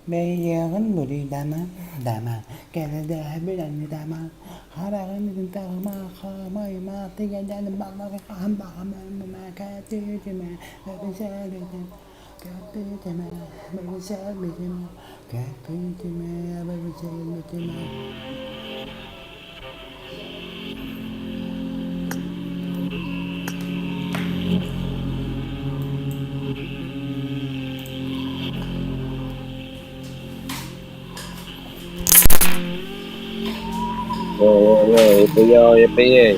Бэйэҕин буруйдама, дама, кэлэдэһэ дама, хараҕын таҕыма, хамайма, тигэнэн балаҕы хаһан баҕамма, кэтитимэ, бэбисэлитим, кэппитимэ, бэбисэлбитимэ, кэппитимэ, бэбисэлбитимэ. Yo, yo, yo,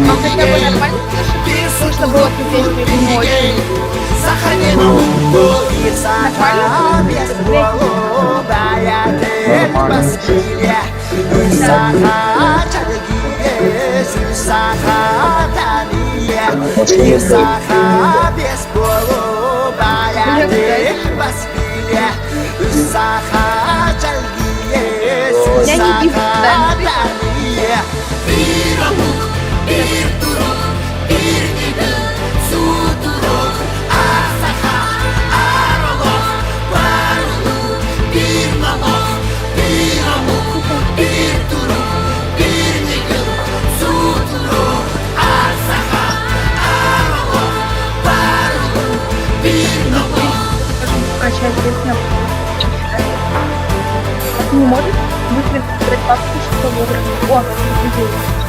А хотя бы нормально слышишь? Слышно было эту песню или не очень? Нормально? Блин, дальше. Я не вижу, да, слышишь? Скачать песню. А ты не можешь быстро выбрать папку, чтобы выбрать? О, идея.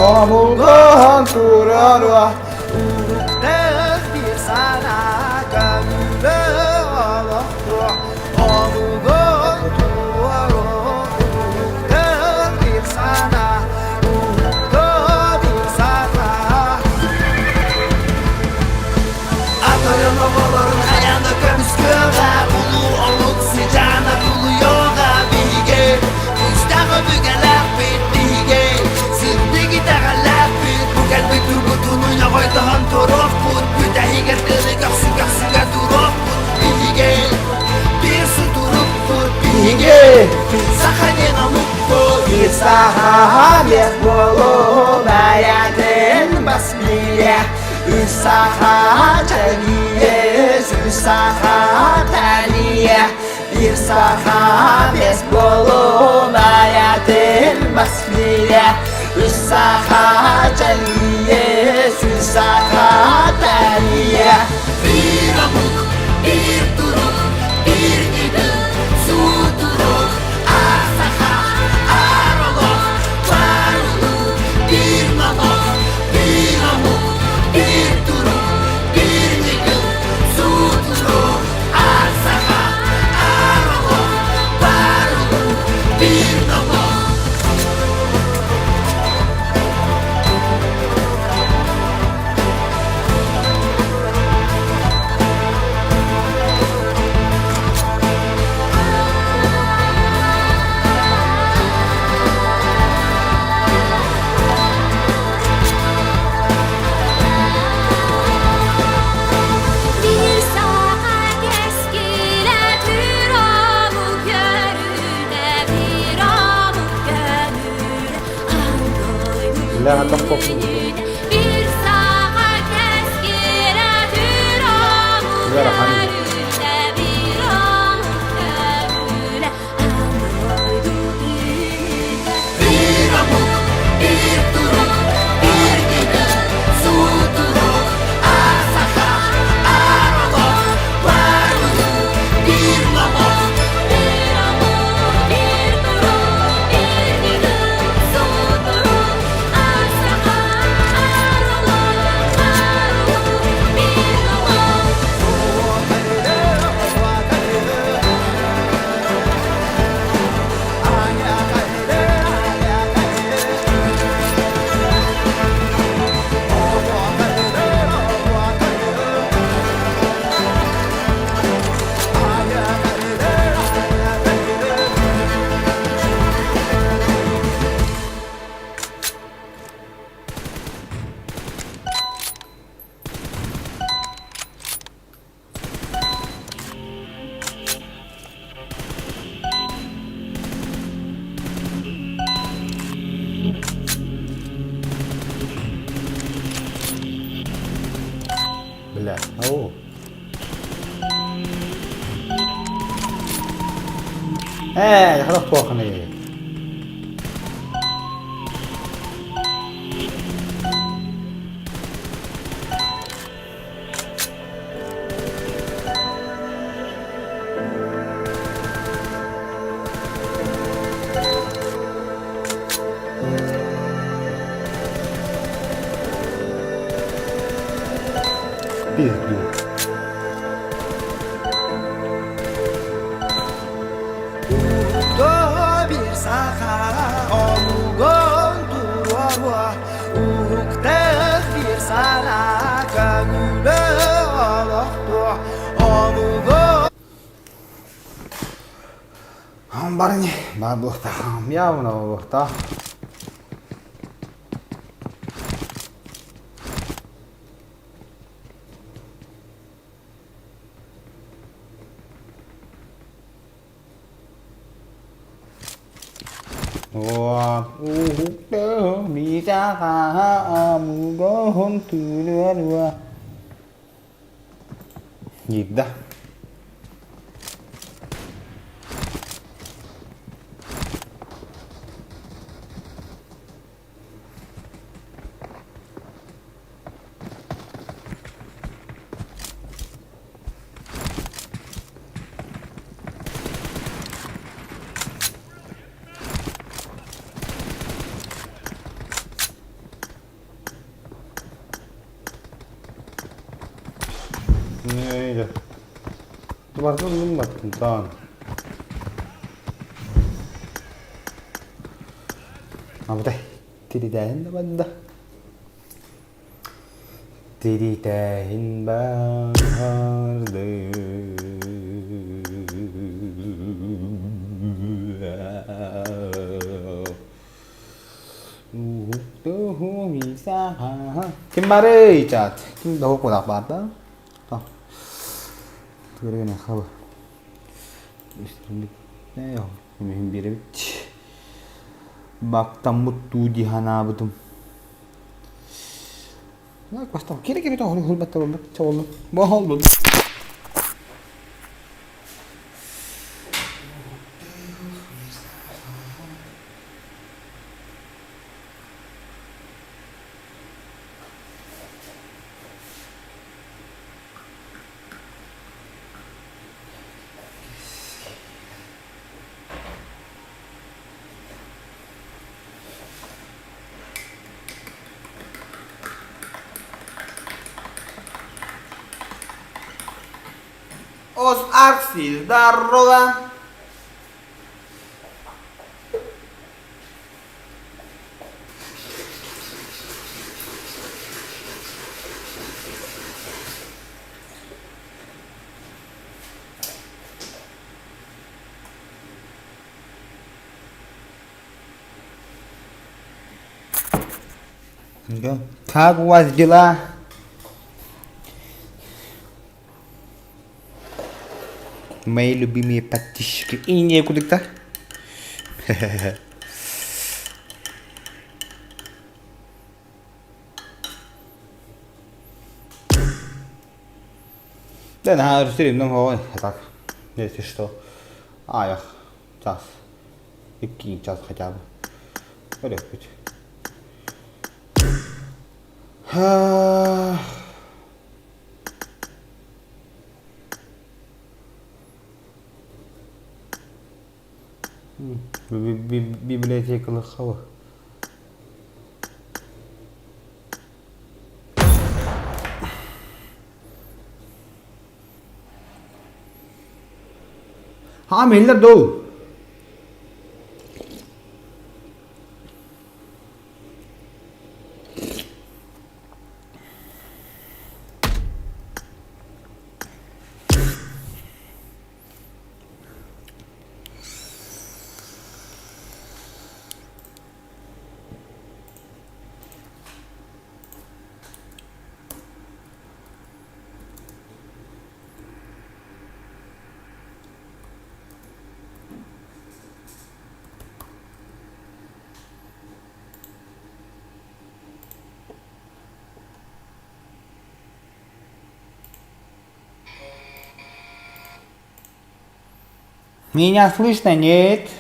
Омугун туруоруо Уруктах биир санаа көҥүлэ олохтуо Омугун туруоруо Уруктах биир санаа Уруктах биир санаа Атарын оҕолорун хайаны көмүскүөҕэ Улуу омук сыдьаана тулуйуоҕа Биһиги күүстээх өбүгэлээхпит биһиги Сырдык итэҕэллээхпит Бу кэлбит тургутууну ньоҕойдоһон туруохпут Бүтэһигэр тыаны көхсү көхсүгэ туруохпут Биһиги биир сутурукпут Биһиги саха диэн омукпут Биир саха биэс буолунаятын бас билэ Үс саха чэлгийэ, үс саха тэлийэ, Биир саха биэс буолунаятын бас билэ Үс саха чэлгийэ, үс саха тэлийэ Биир омук, биир турук, биир ньыгыл, сутурук, аар саха, аар олох, баар улуу, биир номох, биир омук, биир турук, биир ньыгыл, сутурук, аар саха, аар олох, баар улуу, биир номох. Биир саха кэскилэ түр омук көрүнэ, биир омук көҥүлэ, аан Бля, дойду тохтоохпун. үүнүүтэ. Биир саха кэскилэ түр омук Ыарахан. көрүнэ, биир омук көҥүлэ, аан дойду үүнүүтэ. Биир омук, биир турук, биир ньыгыл, сутурук, аар саха, аар олох, бар улуу, биир номох. Биир омук, биир турук, биир ньыгыл, сутурук, аар саха, аар олох, бар улуу, биир номох. Бля, ау. Ээ, хатахтуохханый. Пизду. Уһукта биир саха омугун туруоруо Уһуктах биир санаа көҥүлэ олохтуо Омугун Барни, баар буолуохтаах. Явно буолуохтаах. Nhịp đó. Барытын умнубаттым таан. Абытай, тиритээһин да барда. Тиритээһин барды. Ким барый чат? Ким да кулак бар да? Бактаммыт дуу дии санаабытым. Кире-кире Os Arxil здорово! Как у вас дела? Мои любимые подписчики. И некуда-то. Да, наһаа өрүстэр ой, так, если что. Аях, час. Икки час хотя бы. Өрөппүт. Библиотекалык Хаам иһиллэр дуу? Меня слышно? Нет.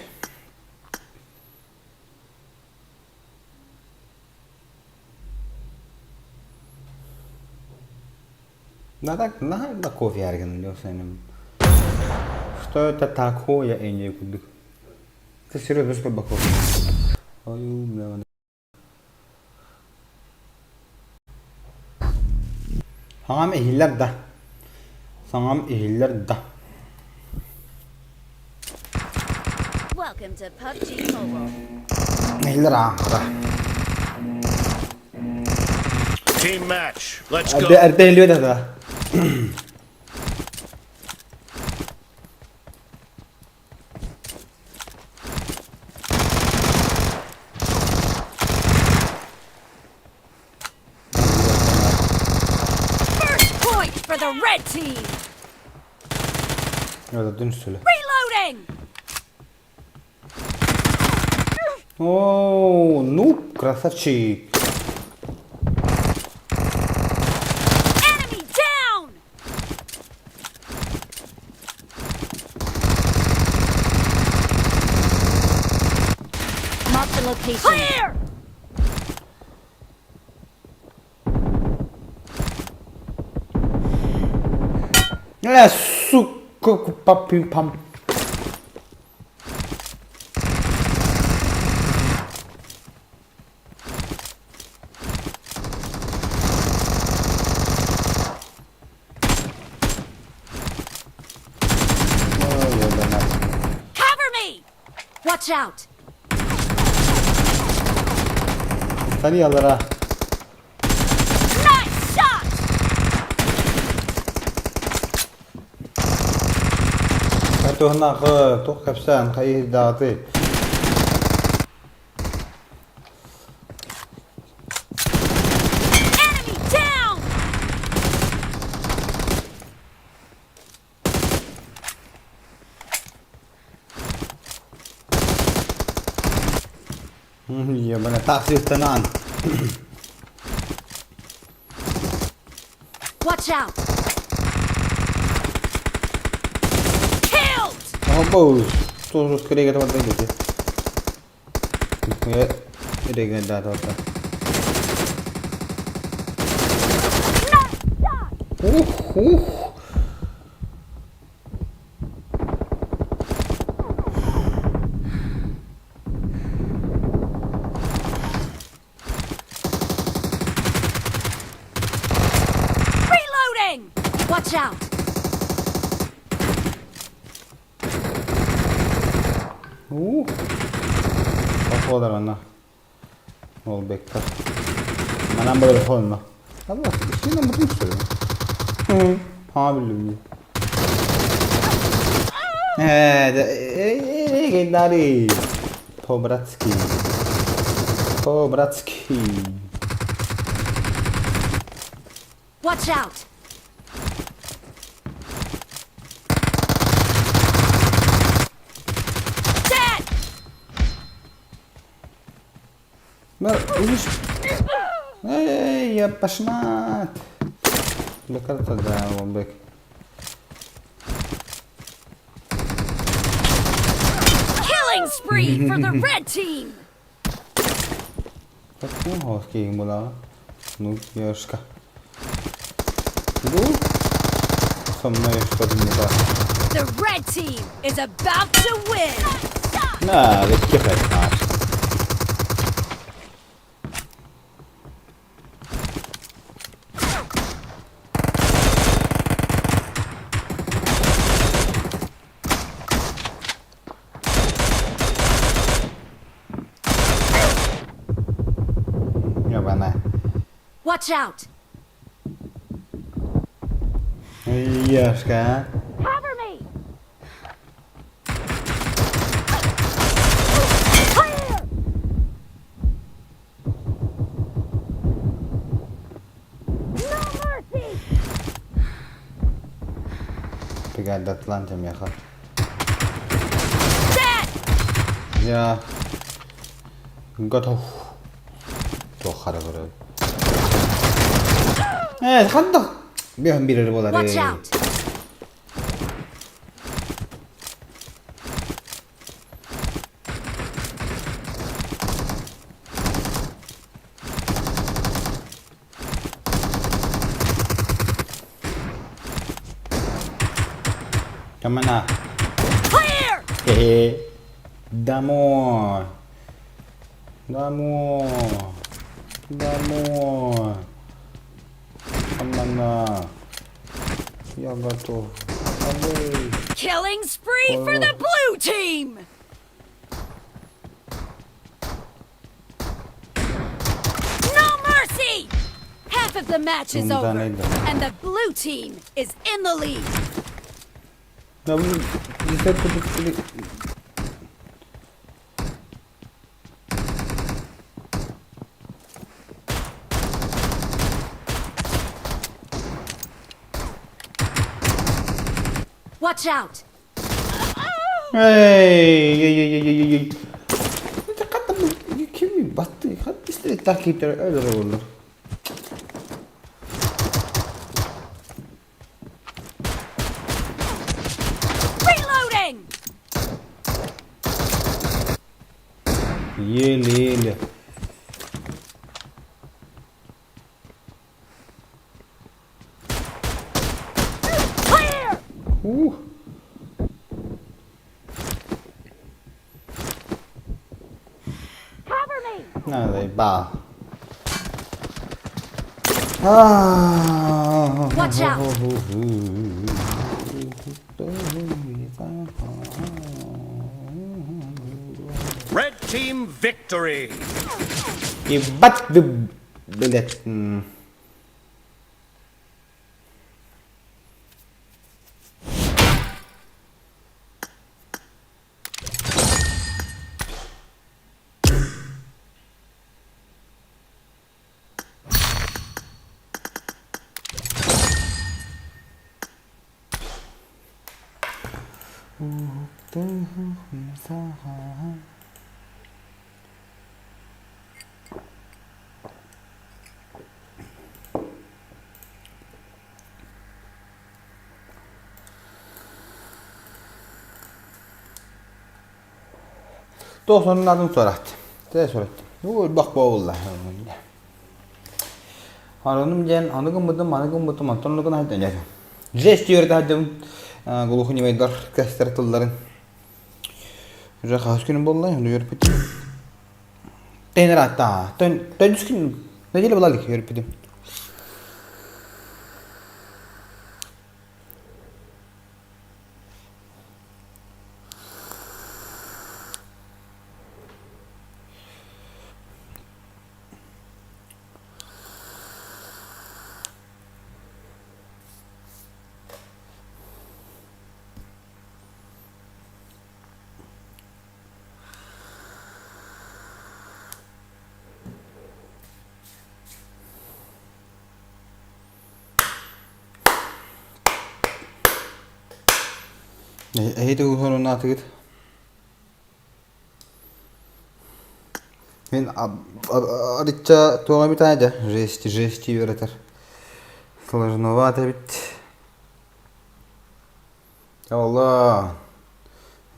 Да так, на кофе яргин Что это такое, эне кудук? Ты серьезно, что баков? Ой, бля. Саҥам иһиллэр да? Саҥам иһиллэр да? Welcome to PUBG Mobile. Иһиллэр аа, хата. Team match. Let's go. Эрдэ эрдэ иһиллибэт да. First point for the red team. Өлөрдүн сүлэ. Reloading. О, ну, красавчик. Enemy down. Mark the location. Clear. Э, сука, папи-пам. Watch out! Саныйаллара. Nice shot! Туһуннаахы туох кэпсээн хайыһыйдаҕытый? Enemy down! Ебана тахсыыстанаан. Watch out! Killed! Оһобоус. Туох скорее барда дии. Регендаторда. Ух, ух. Reloading! Watch out! Ух. Походар ана. Ол бекка. Манан böyle холно. Allah işin amına söylüyorum. Hı. Ha bildim. Ээ, легендарий. По-братски. По-братски. Watch out! Dead! Видишь? Эй, я пошла. Лекарство да, бек. Killing spree for the red team! Так, була. Ну, ешка. Ну, со мной что-то не так. The red team is about to win! На, кихать наш. Ебана. Watch out! Ешка, а? Cover me! Clear! No mercy! Бригада Атланта меха. Dead! Я готов. Туох хара көрөр. Э, хандах. Биһэн бирер болар. Watch out! Камана. Clear! Хе-хе. Домой. Домой. Домой. Камана. Я готов. Домой. Killing spree for the blue team! No mercy! Half of the match is over, and the blue team is in the lead. Да, вы- Watch out! Эй, эй, эй, эй, эй, эй. Кими батты? Хат быстрее так өлөр болду. Reloading! Еле-еле. Clear! Ух. Cover me! На, заебал. А. Watch out. Team victory! Ебать вы, блядь. Туох сонуннаатын суорат. Тэ суорат. Ну, өлбөх буолла. Аронум диэн аны гыммытым, аны гыммытым, онтон оннугун айдан дьэ. Жесть үөрэтэ сылдьабын глухонемойдар кэстэр тылларын. Уже хаһыс күнүм буолла, ону үөрпүтүм. Тэнэр ааттаа. Төн күн неделя была илик үөрпүтүм. Эһиги тугу Мин арычча туох эбит аа дьэ жесть жесть үөрэтэр сложновато эбит Алла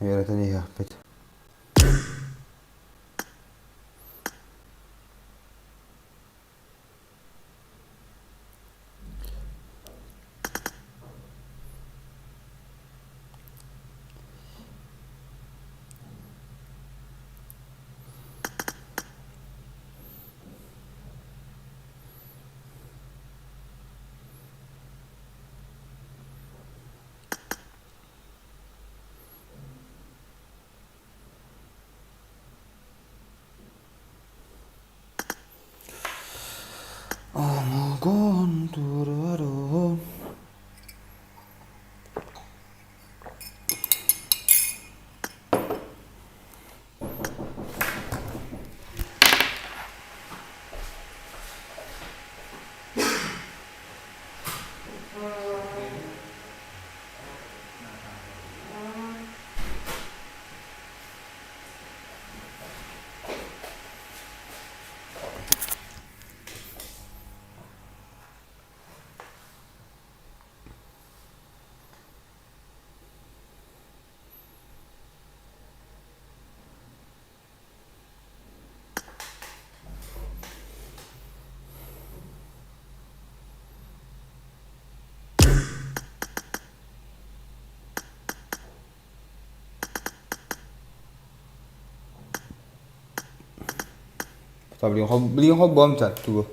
үөрэтэн иһиэхпит Омолгон турарым. Билигин холбоом тугу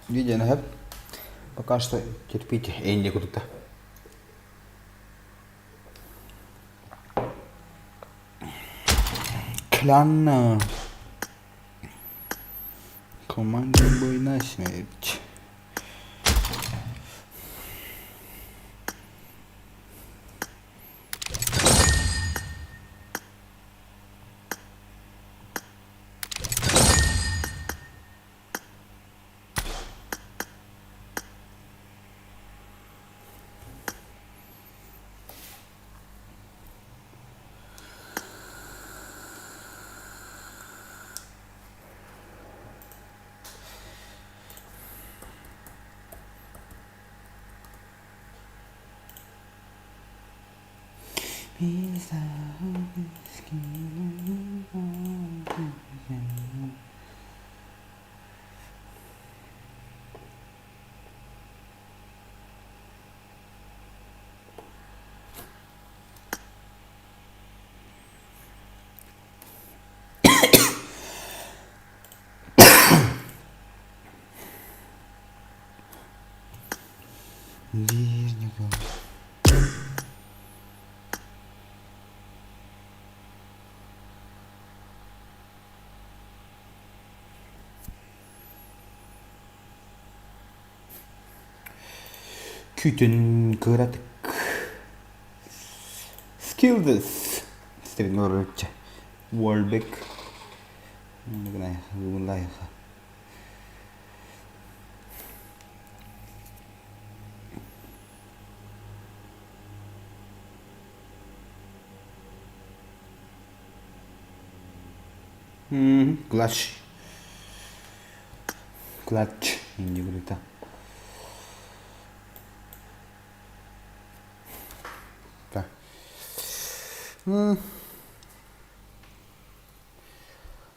Видеоны сөп. Пока что терпите, эйнде курдукта. Клан командный бой на смерть. Биир ньукул. Күүтэн кыратык. Skills. Степен Норовича. Уолбек. Clutch. Clutch. Инди Так.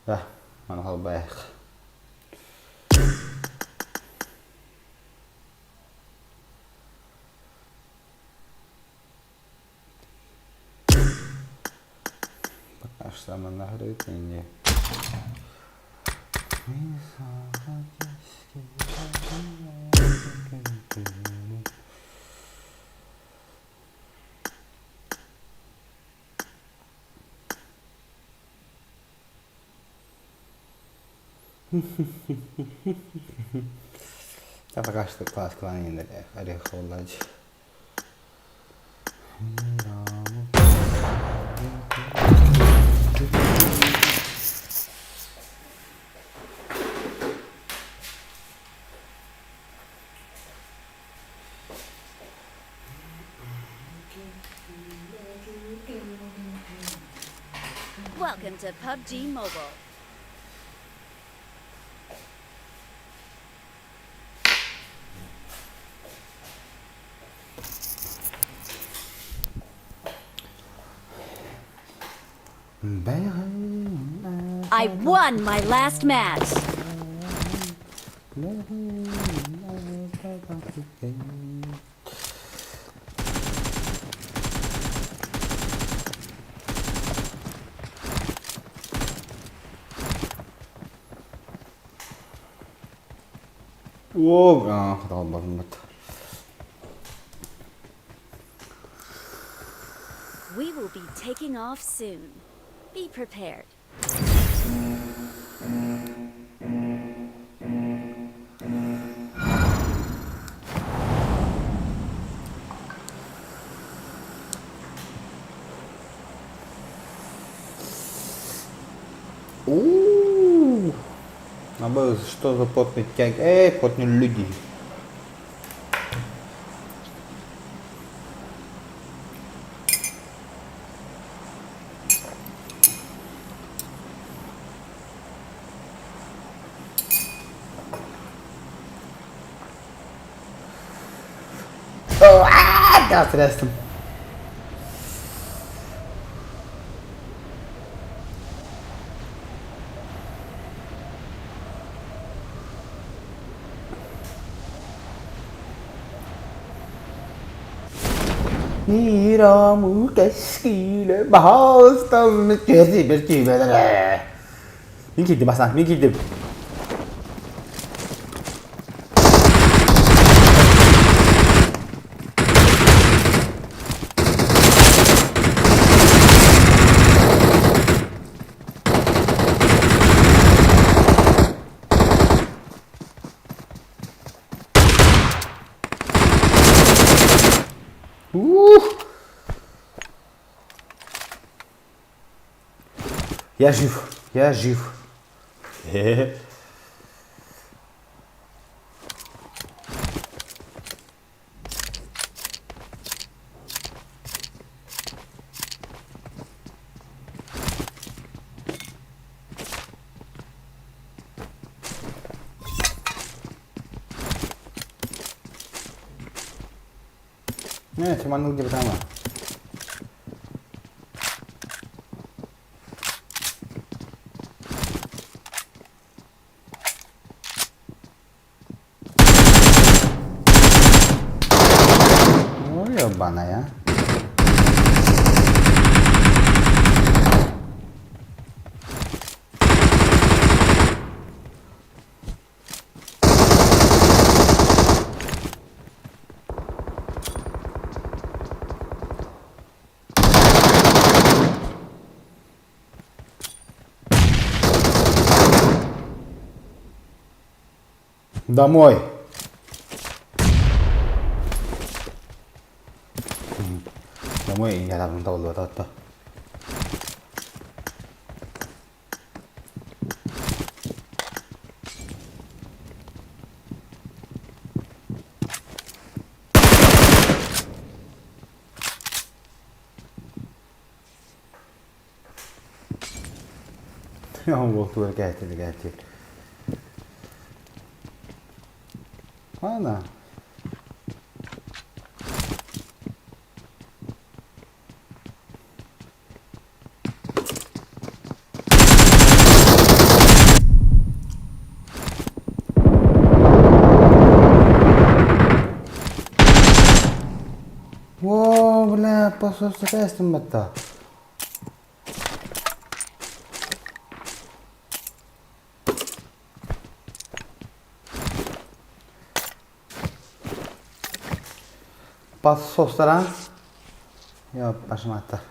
Да, маны халбайах. Пока манна хрытынне. Пока что класс кланян орех холладь. Welcome to PUBG Mobile. I won my last match. Оо, хатаалбарыммыт. We will be taking off soon. Be prepared. У-у-у. А что за потный тяг? Эй, потные люди. Да, средством. Мин киирдим, Асан, мин киирдим. Ух! Я жив, я жив. Нет, маннык диэбит Ой, ебаная. Домой. Домой инньэ табыллыбата Буолтугар кээччи кээччи. Ана. О, бля, пососу батта. Пас состаран. Я пашмата.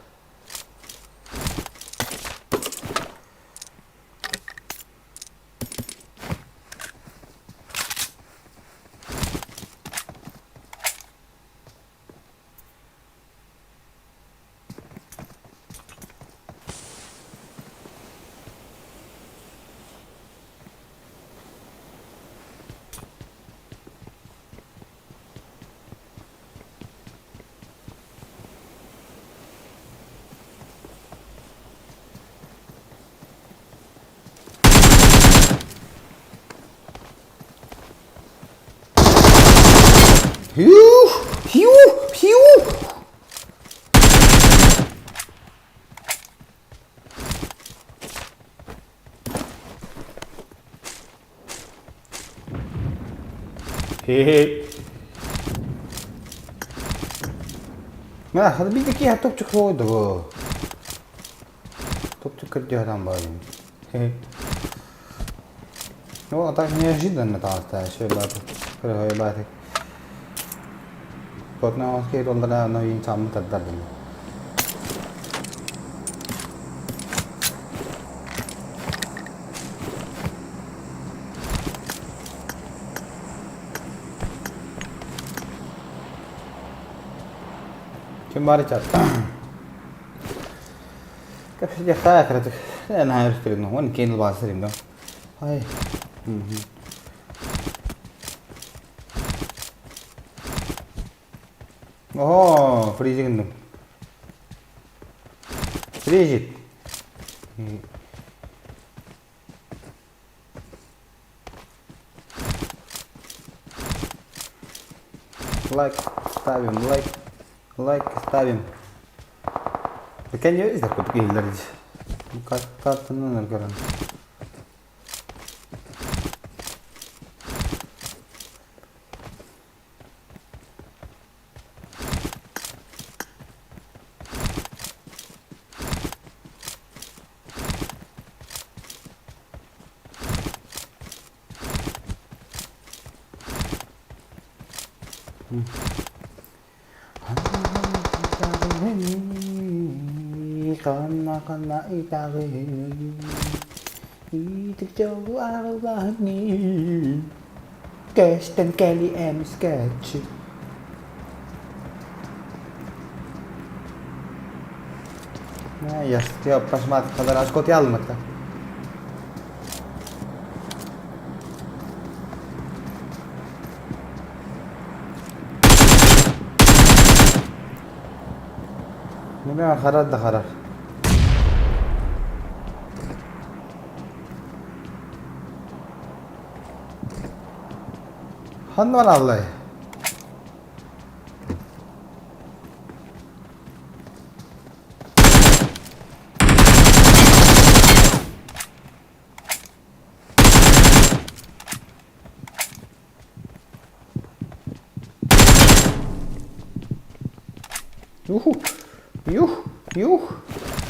Хью! Хью! Хью! Хе-хе. Мына биир киһи топчук суоҕуй Топчук көрдүө баайым. Ну, а так неожиданно таҕыста, бааты. Потно олдана ноyin саммы тардардым. Ким баар чат? Кэпсэтиэхтээх кыратык. Наһаа өрүстэрин, уон киэн ылбаасырым да. Ай. О, фризик гынным. Фризит. Лайк ставим, лайк, лайк ставим. Кэннибит курдук иһиллэр дии. Картанан көрөн. Ханна-ханна Көстөн кэли эмискэччи Пашмат Харар да харар. Ханна бараллай? Юху! Юх! Юх!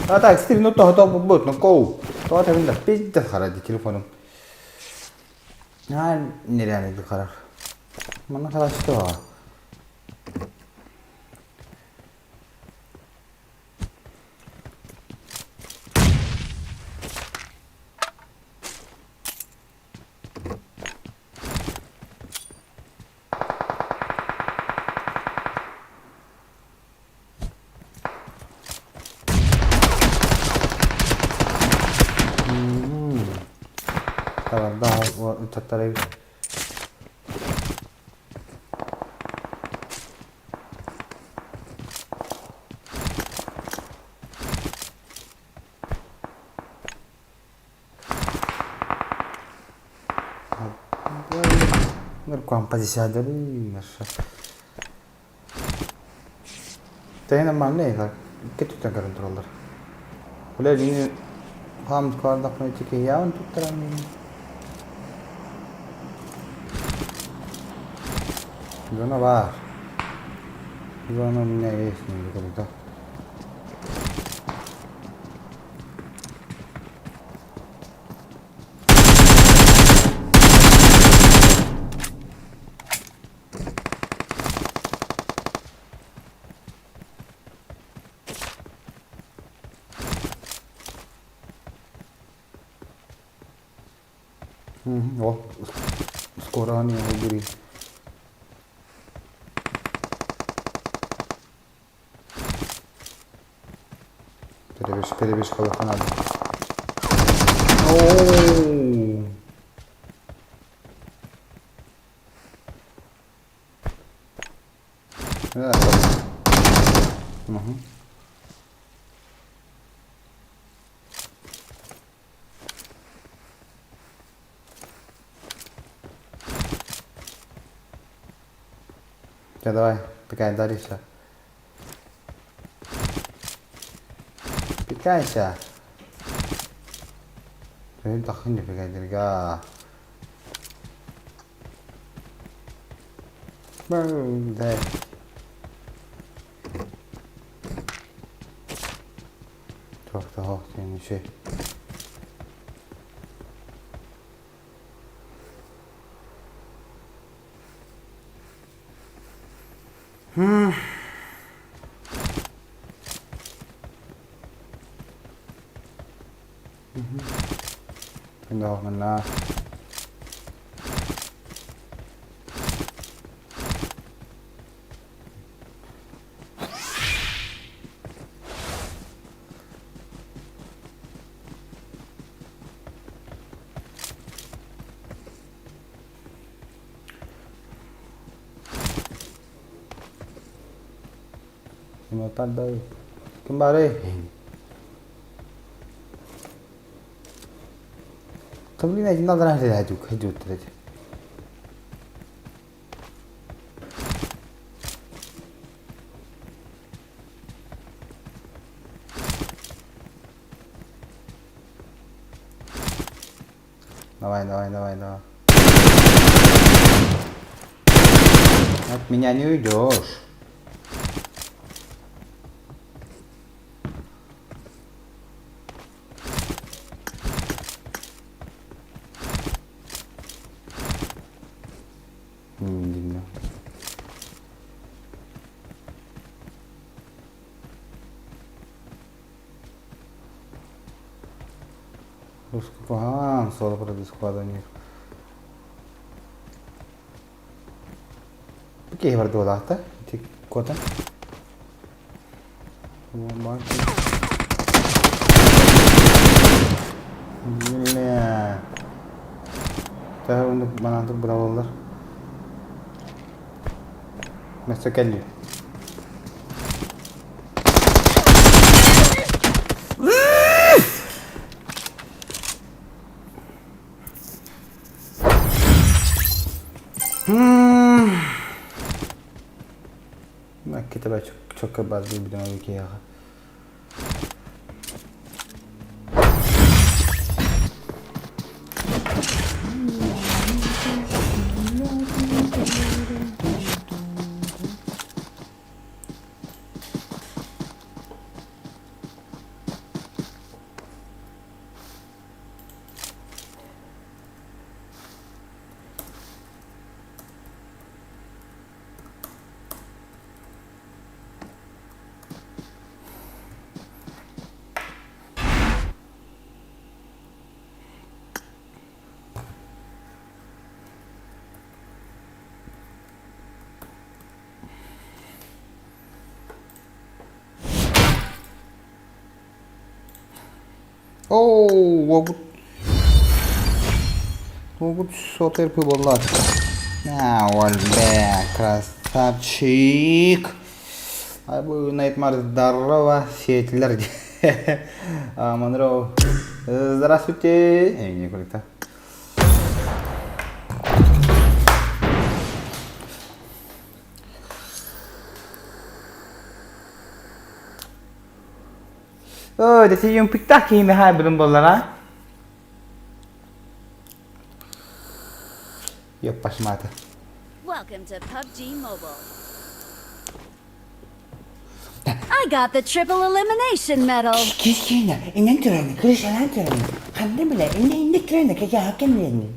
А так, Стив, ну то готов будет, ну коу. То это видно, пиздец харади телефоном. А, нереально харах. Манна хорошо. Табардаах ыччаттар эбит. Тэһин нормальный икки туттан көрөн тураллар. Бля, мин хаам складахпына ити киһиэҕин туттаран Зона баар. Зона у меня есть, никогда. О, скоро они убери. Перебежка лохана. Оу. Угу. Чэ, давай, пикайдарися. Пикайся. Төһүн таххын дьэ пикайдарга. Б Туох да диэн үчүгэй. Манна Ким Ким баарый? Блин, надо раньше Давай, давай, давай, давай. От меня не уйдешь. Видно. Куһаҕан суола продискладанир. Киһи бар дуолаахта ити куотан. Бля. Төһө оннук манаатык быраҕыллар. Мөссө кэллим. Китабе чокка бар диэбитим киһиэхэ. Оо, уолбут. Тугут сотер буоллар. На, бэ, красавчик. Ай бу Найтмар здорово, сиэтилэр. Монро. Здравствуйте. Эй, не коллекта. Ой, det är ju en piktaki in det här brunbollarna. Ёппашмата. Welcome to PUBG Mobile. I got the triple elimination medal. Кискина, инен тураны, крышалан тураны. Ханды бile, инне инне тураны, кеке хакем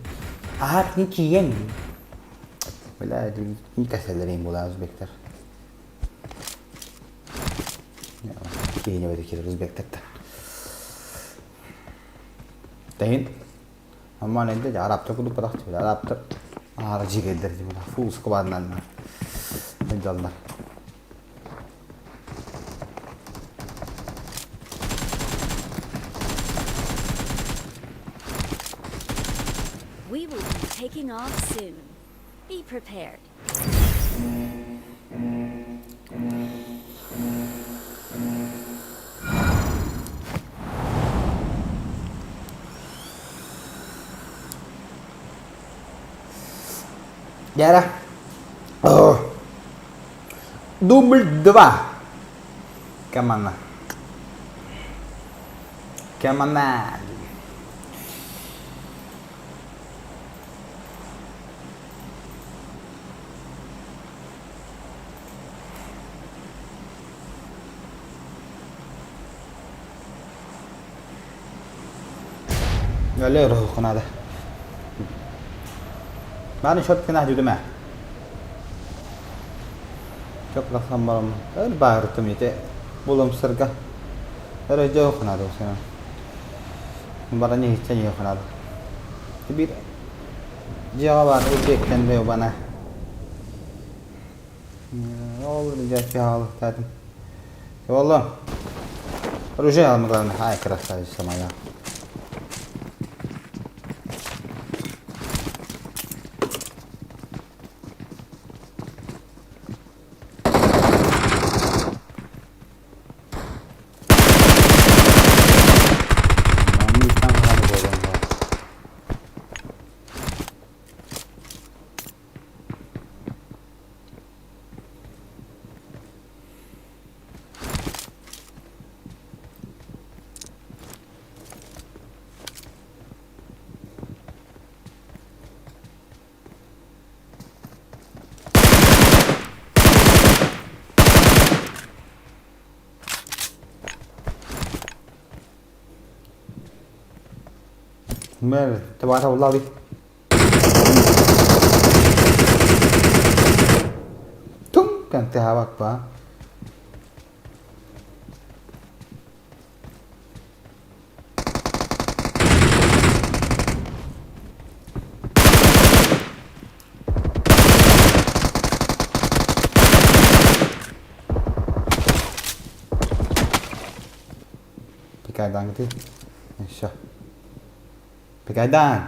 Аха, не киен. Бля, не каселерин була узбектер. Киһини бэти киирэр узбектэртэн. Тэһин Аммаан энде арабтар курдук бадах тибил арабтар аара жигэлдер дибила фул скваднан сылдьаллар. We will be taking off soon. Be prepared. Дьэ Дубль два. Команда. Команда. Өлө ырааххынаада. Бааны шот гына жүдүмэ. Чок тахсан барам. Өр баарытым ити булумсырга. Өр өйдөөххүнаада усена. Баран иһиттэн иһиэххүнаада. Биир дьиэҕэ баар узбектэн бана. Ол дьэ хаалыктаатым. Ола. Оружие главное. Ай, красавица моя. Мэр, табаата буллаа дии. Тум кантыһаабат ба. Пикайдаан Еще. Пикайдаан.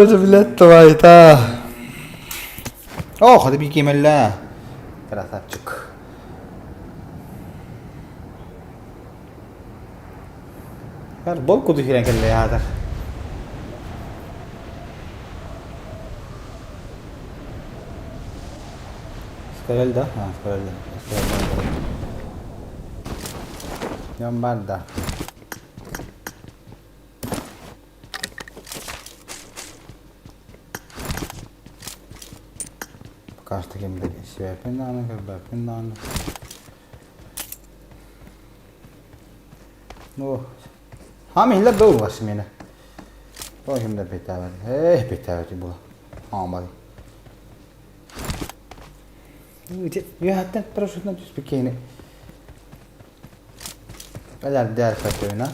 Билет Оо, ходы би кемеллэ. Красавчик. Бол куду хирен кэллэ яатар. Скорел да? А, скорел да. Скорел да. да. Пока что таким себе пинаны, как бы пинаны. Ну, хами хилла был вас меня. Тоже да питавали. Эх, питавали было. Амали. Үөһэттэн парашютынан түспүт киһини Өлөрдөр көтүүнэ.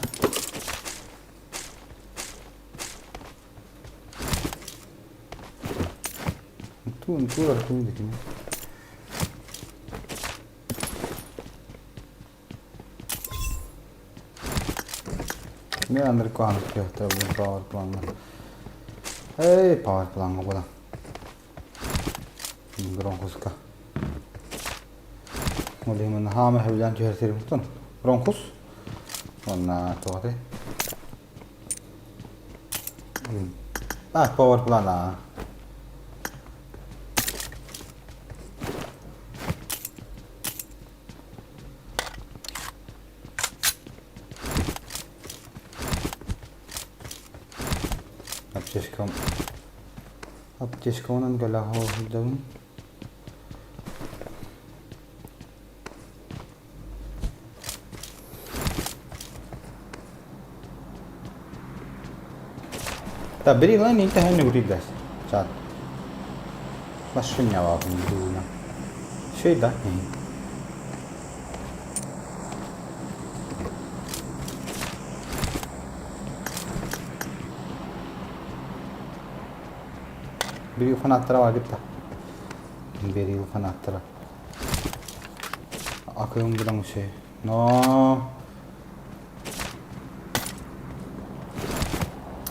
Туун туурар ким дэтини. Мен андрык куһаҕан кыахтарбын power плаҥҥа. Эй, power плаҥҥа буолан. Бронхуска. Ол иһин хаама сөбүлээн түһэр сирим тутун. Бронхус. Уонна туох этэй? А, power план аа. Аптечкам аптечкабынан кэлэҕэ сылдьабын. Так, бери line интәһән нүгүрүйдәс. Чат. Машинява дуна. Шей да. Бири фанаттара бар гитта. Бери фанаттара. Акыым будан шей. Но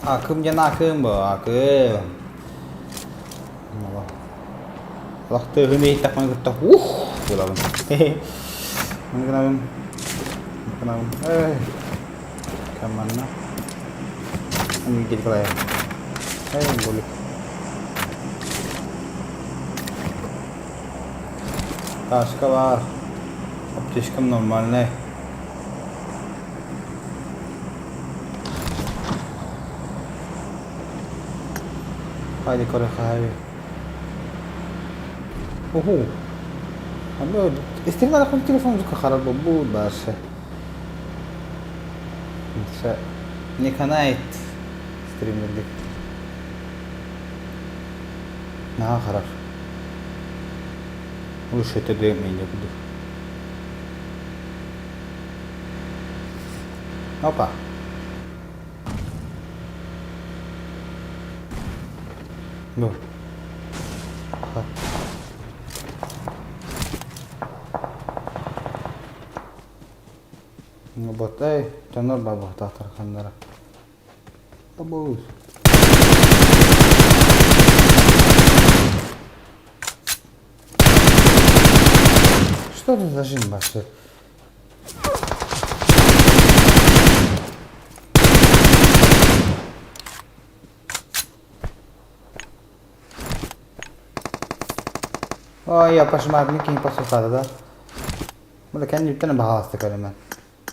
Акым диэн акым бу, акым. Лахтыыһын иһиттэхпинэ кытта ух буолабын. Маны гынабын. Гынабын. Эй. Каманна. Аны Николай. Эй, болик. Ташка бар. Аптечкам нормальная. Хайди көрө хаһаби. Уху. Аны истиҥ арахын телефон харар бу башы. Не канает стримердик. Наһаа харар. Лучше это менее буду. Опа. Ну. Ботай, тонор бабахтаахтар ханнара. Бабуус. Что ты зажим вообще? Ой, я кошмарный киһи посухата да. Бу кэнниттэн баҕаласта көрөмөн.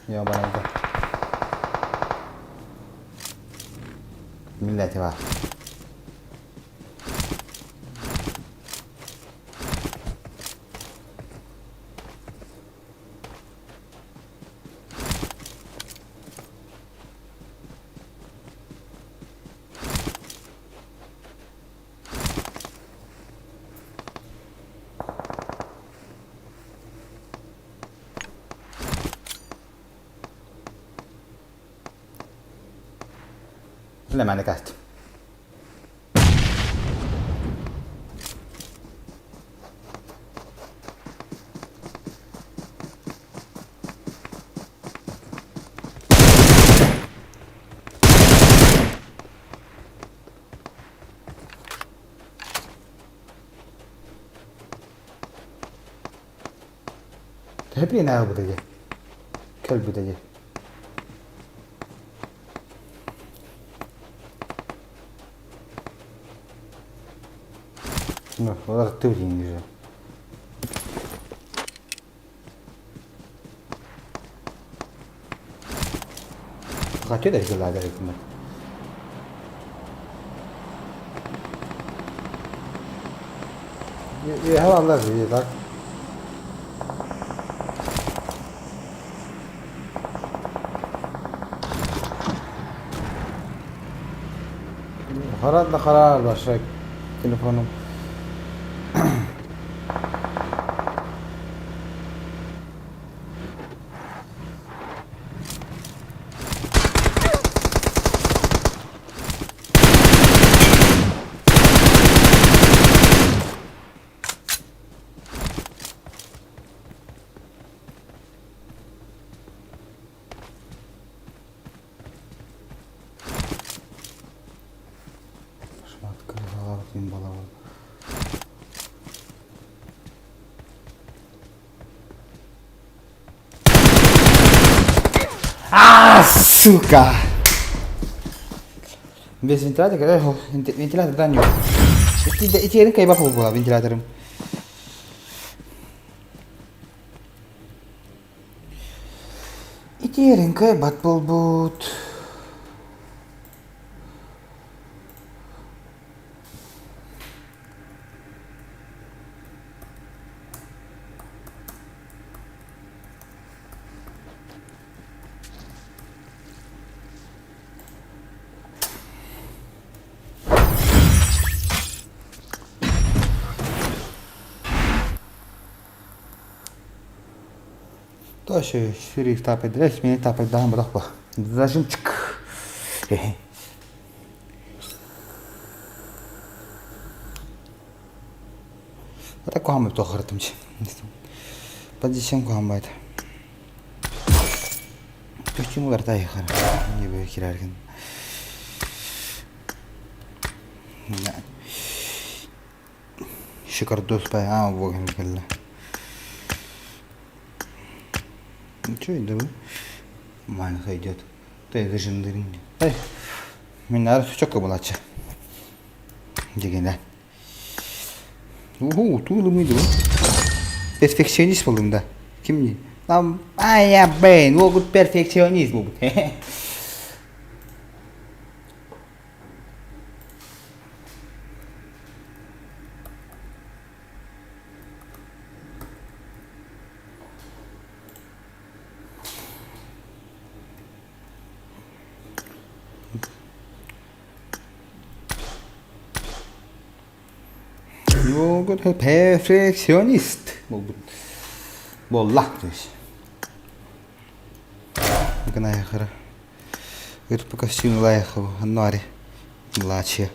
Ёбаный Милләти бар. Лемане каст. Төһө ылбыта дии? Кэлбитэ дии. Ну, олар тыв же. Хочу да желаю гыммат. Үөһэ бааллар дии так. Хараар да хараар барсай телефонум. А, сука! Без вентилятора, вентилятор да не. Итиэрин кайбах була вентиляторым. Итиэрин кайбат буолбут. Тоже ширик тапайдыр, мени тапайдаан бодох бу. Зажимчик. Это куһаҕан туох Подзачем куһаҕан баайта. Көстүүм уларыта айыхара. Не кирэргин. Шикардос бай аа буогин кэллэ. Ничего, да Маленькая идет. Ты зажимдырын. Эй, мен ары сучок булачы. Дегенде. Уху, туулумуйду бу. Перфекционист болдум да. Ким Там, ай, я, бен, могут перфекционист могут. Перфекционист буолбут буолла гына ырпы костюм лайыхы аннары былаачыа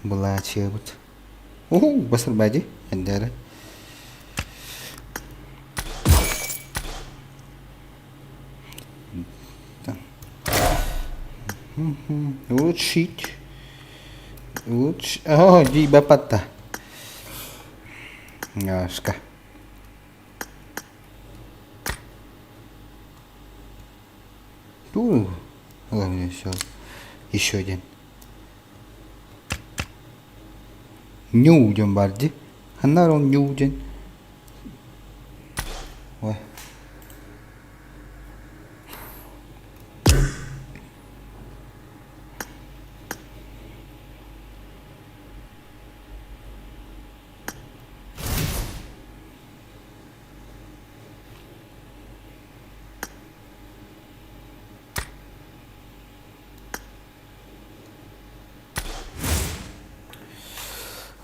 былаачыабыт уху басырбади эндere Улучшить. Улуч... О, дии баппатта. Немножко. Ну, ладно, все. Еще один. Нью диэн баар дии. Ханна ол нью диэн? Ой.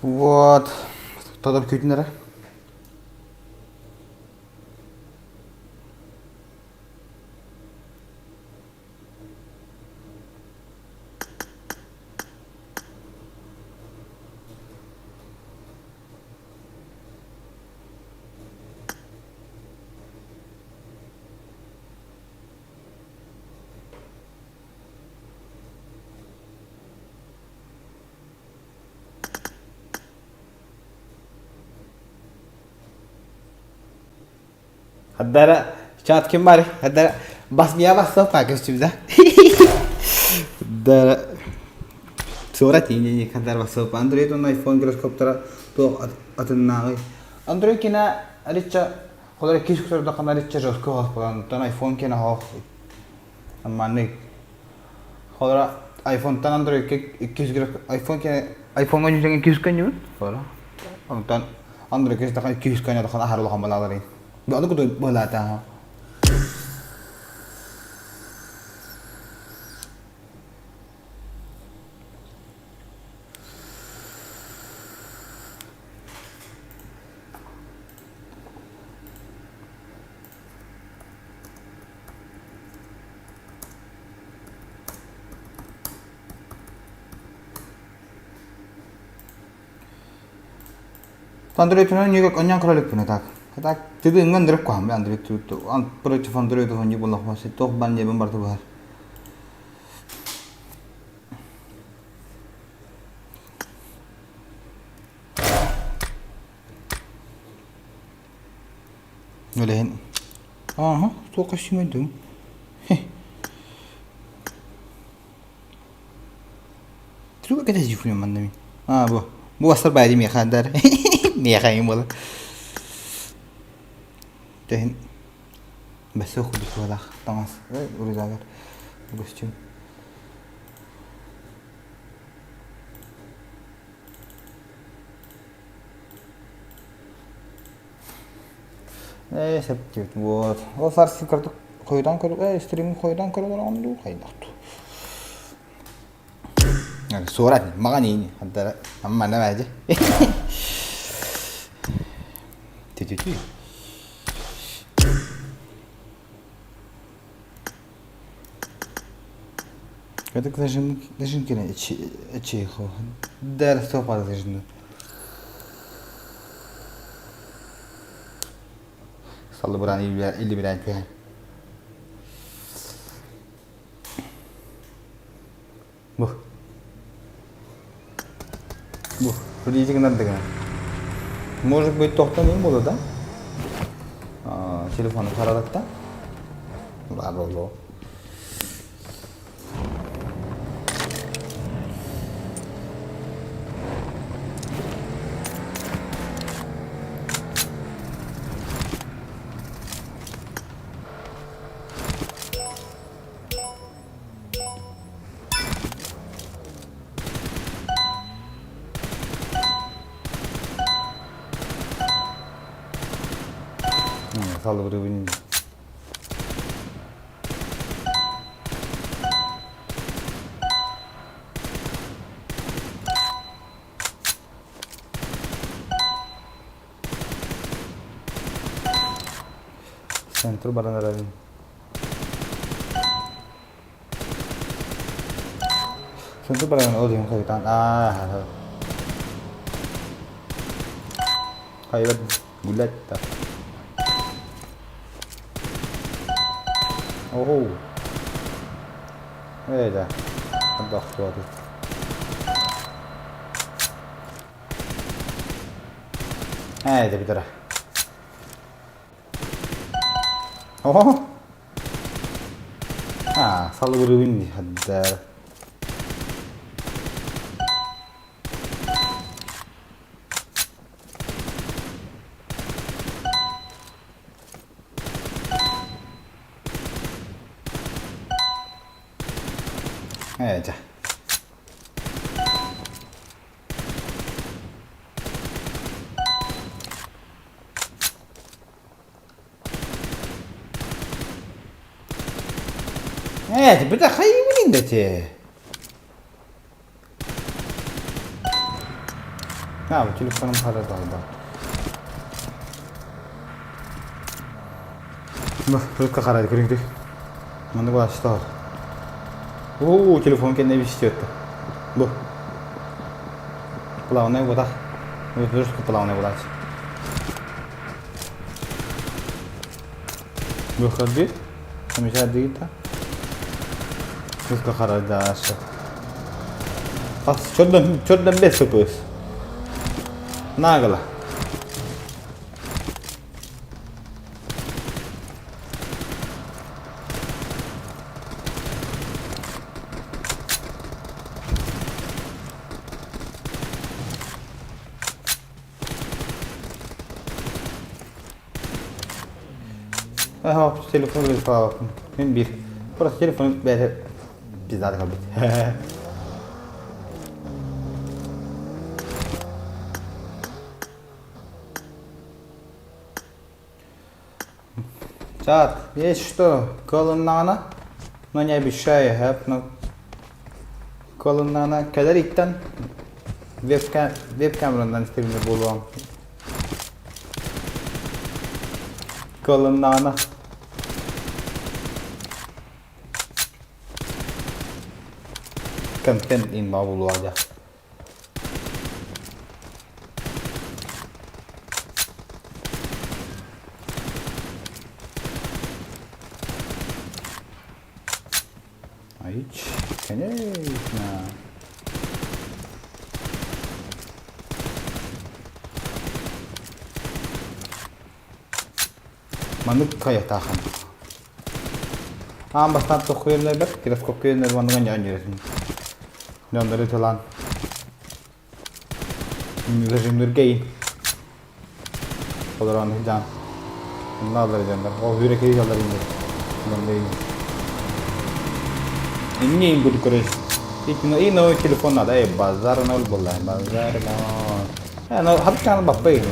Вот. Тодор күүтүн эрэ. Хаддара чат ким бар? Хаддара басмия басса көстүбүдэ. Хаддара Сура тиинини хаддар басып Android уонна iPhone гироскоптара туох атыннааҕый. Android кина аричча холор кис көрдөххүнэ аричча жестко хоох буолан оттон iPhone кина хоох маннык холора iPhone'тан Androidка 200 iPhone кина iPhone-га ньүсэҥ 200 көнньүбүт холора онтон Android кис 200 көнньө аһар улахан балааларын Аны куду быһалаата Android ньүгэк онньон көрөлүкпүнэ так. Так тыгыҥҥан дырык куһам Android против Android онньу буллахма туох бан диэбин барыта быһар. Үлэһин. Ааһа, туох көстүүмэй дуу? Тугу кэтэһиэхпиний манна мин? Аа бу. Бу бастар баайды миэхэ андар. Миэхэ эҥин буолар. Тэһин бэсэ курдук туһалаах таҥас рюкзагар костюм. Ээ, сөп диэбит. Вот. Ол сарсын кырдык хойутаан көр ээ, стримин хойутаан көрө олороҕун дуу, хайдах дуу. Суорат, маҕан иини. Хантара, аммана баадьы. Тü-тü-тü. Кадык нажим нажим кene эчейхо. Дэр стопа зажну. Саллыбыран илибирэн түһэн. Бу. Бу. Релизи гынар да гына. Может быть, тохтон им буолуо да? Телефону хараратта. Баар буолуо. Салыбырыбын Центр баран эрэрин. Центр баран ол иһин хойутаан аа Хайбат гулять да. Оһоу. Ээ да. Отдохтуоту. Ээ, да бүтэрэ. Оһо. Аа, салыбырыбын дии хаддар. Ээ, дьэ. Ээ, бita хайыбын да те. А, бу телефоным хара далда. Ну, рыбка харайды көрүҥдүк. Маннык баачта бар. Оо, телефон кэннэ бистиэтті. Бу. Плавный вода. Плавный вода. Выходи. Замечательно. Рыбка харайды Ас, чөрдөн, чөрдөн бес көпөс. Нагло. Aha, телефон bir Мен bir. Просто телефон бәрі пиздады калбыт. Чат, есть что, колоннана, но не обещаю, хэп, но колоннана кэлэр иттэн веб веб-камеранан стример буолуом. Колоннана. Контент инба буолуо дьэ. Айч, конечно. Маннык хайатаахан. Аан бастаан тоххуйаллар, телескопка үйэлэр манныган дьон дьөрөтүн. Дьоннору тылаан. Зажимныргейин. Олорон сылдьан. Онно аллар дьоннор. Ол хүрэ киһи аллар инде. Инне им буду короче. И новый телефон надо, эй, базар ноль была, базар ноль. Э, ну, хапчан баппай.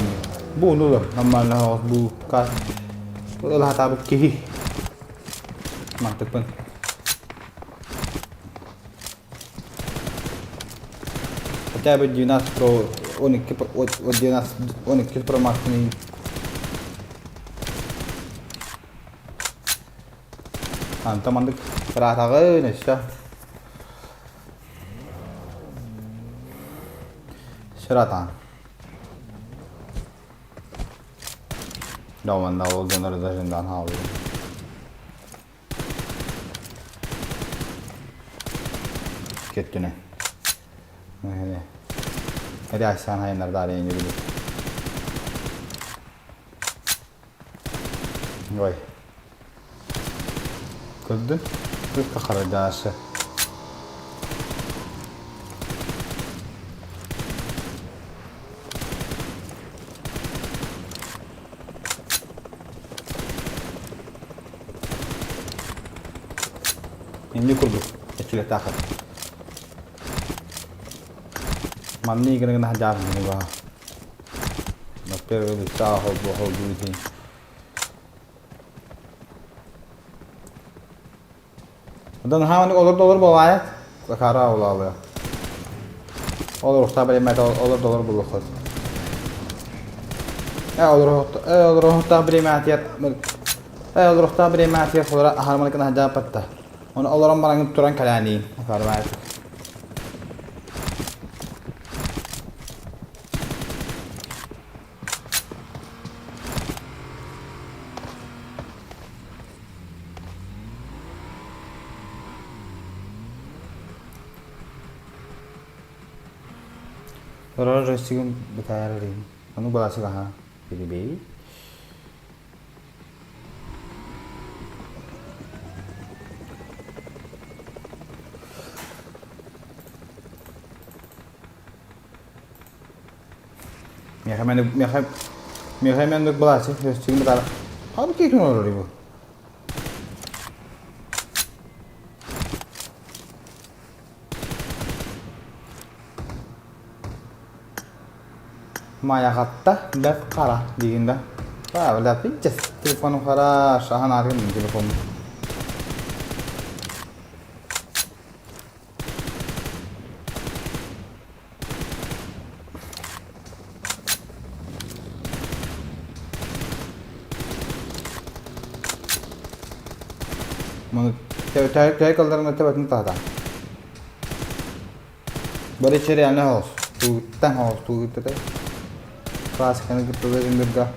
Бу ну нормально бу кас. Ол хатабыт киһи. Мантыкпын. Хотя бы 12 Pro, 12 12 12 Pro Max Антон маннык ыраатаҕын өссө Сыратаан. Доманда ол дьоннор зажиндан хаалыы. Кеттүнэ. Эри айсан хайыннардаары эҥин Ой. Көрдүн? Кырка харадаасы. Инни курдук эчилэтаахат. Манны игры гына хадьаармын ба. На первый лица холбу холбу дии. Одан хааман олор долор буолаайат. Кара улаалыа. Олор ухта биремэт олор долор булухут. Э олор э олор ухта биремэт э олор ухта биремэт холора ахарман кына хаджаапатта. Оны олорон баран туран калаани. Карбаат. Рожа джойстигын бытаарар Ону баласыгаха билибей. Миэхэ миэхэ миэхэ мэнник балаачы джойстигын бытаара. Хабы киһи олорор бу. Майаҕатта бэрт хара диигин да? Аа, бля, пиздец. Телефоным хорош, ахан ааргын телефоным. Маны төһө кылдарына төбөтүн таһата. Бары реально хаос. Тугуттан хаос тугуттата. Классиканы кытта да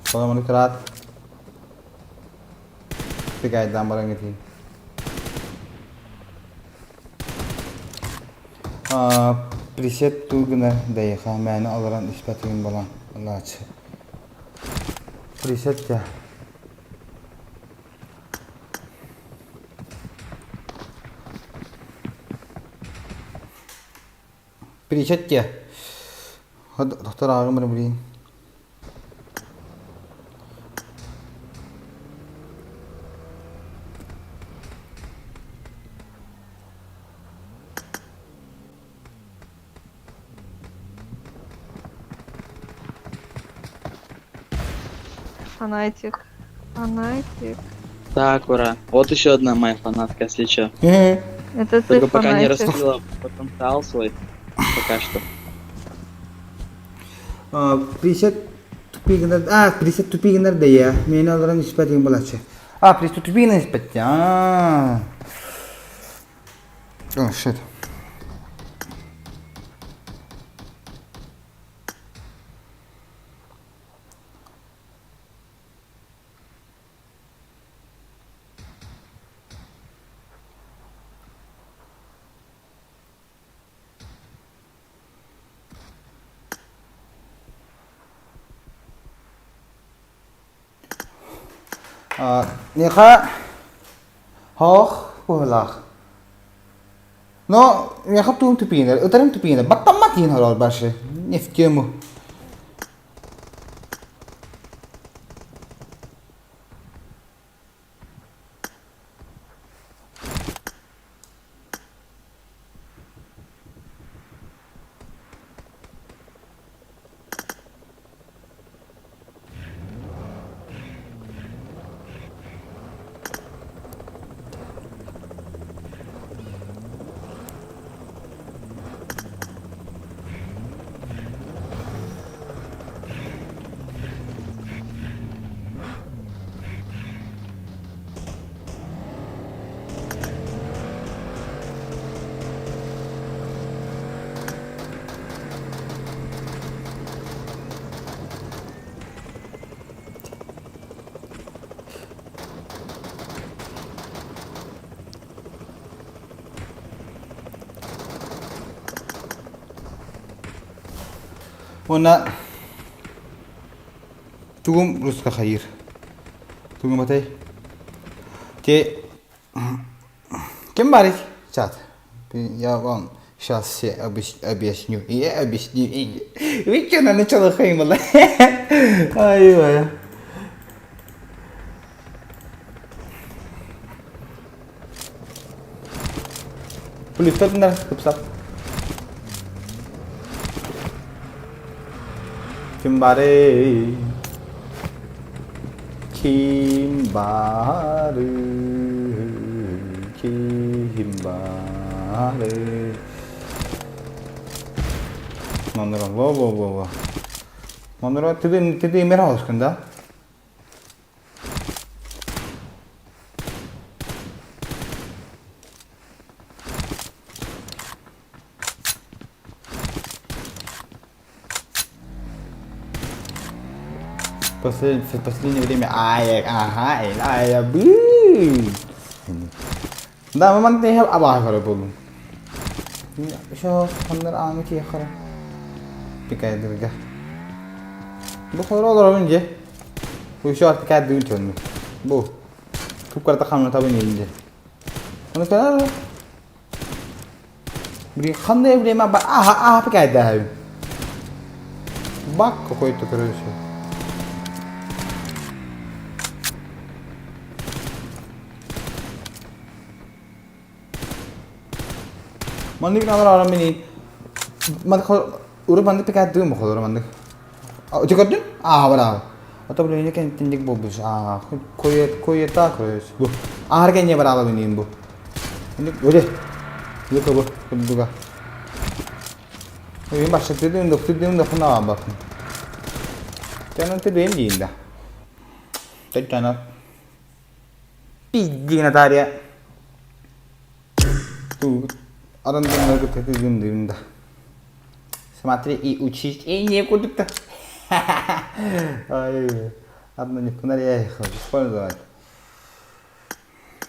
Соломону кыраат. Тикайдан баран кетейін. Присед тугына дайыха мээнэ олорон испэтигин буолан ылааччы. Присед дьэ. Присед дьэ. Доктор ааҕым эрэ билигин. Фанатик. Фанатик. Так, ура. Вот еще одна моя фанатка, если чё. Это ты Только пока не фанатик. раскрыла потенциал свой. Пока что. Присед тупигинер, а, присед тупигинер да я. Мени олорон испэтигин булачы. А, присед тупигинер испэт. А. Oh, shit. Миэхэ хоох быһыылаах. Но миэхэ туум тупиинэр, ытарым тупиинэр, баттаммат иһин хороор баршы. Не в тему. Уонна тугум руска хайыр? Тугум атай? Те ким барый? Чат. Я вам сейчас все объясню. Я объясню. Вы что, на начало хаймала? Ай, ой. Плюс тупсап. Ким баарый? Ким баарый? Ким баарый? Манныра, во-во-во-во. Манныра, ты, ты, ты имер да? В последнее время ай, ага, ай, бы. Да, мы мантыһал абаахара болум. Шо ханнар ааны киэхара. Пикайдырга. Бу хоро олоробун же. Бу шо пикайдыргын чонну. Бу. Купкарта хамна табын инде. Оны кара. Блин, ханна время ба аха аха пикайда. Бак какой-то, короче. Маннык налар мени маннык уру маннык пикайдыгын бу холор маннык. Ити көрдүн? Аа, браво. Ото блин, не тиндик болбуш. Аа, кое кое та короче. Бу. Аар кенне браво минин бу. Инdik öyle. Yok bu. Курдуга. Мен башта тедим да тедим да хуна бакын. Жанын тедим дейин да. Жана пиздина тария. Ту арандын тедим дейин да. Смотри и учись. И некуда-то. Ай, одна не фонаря использовать.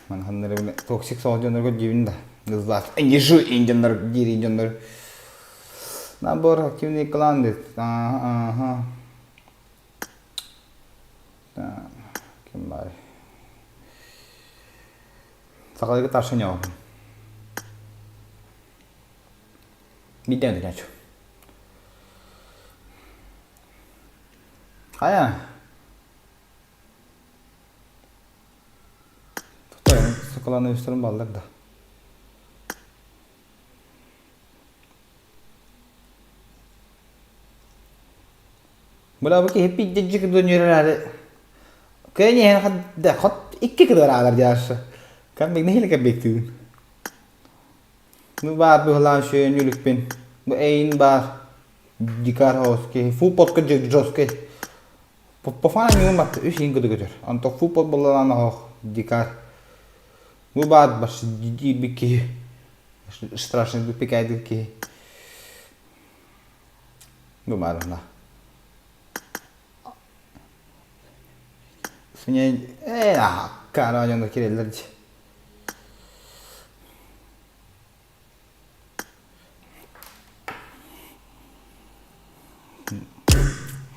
Манханнары токсик соолдьоннорго дьиибин да. Кызлаах инжу индьоннор диир индьоннор. Набор активный клан дит. Ага, ага. Так, ким баар? Сахалыгы таршын Биирдэ өтүнээччи. Хайа? Соколаны үстөрүн баллар да. Бula бу киһи пиздец кыдын Көньен хадда хот икки кыдыр аалар дьаасы. Кам биг нехиле кэббектүүн. Ну баар быһылаан шөйөн үлүкпин. Бу эйин баар дикар хоски. Фупотка жесткий. Пофана ньюн бат үс иин кыды көтөр. Онто фупот боллаан ох дикар. Бу баар баш бикки. Страшный пикайды ки. Бу баар на. Свинья, э, кара дьоно киреллер дии.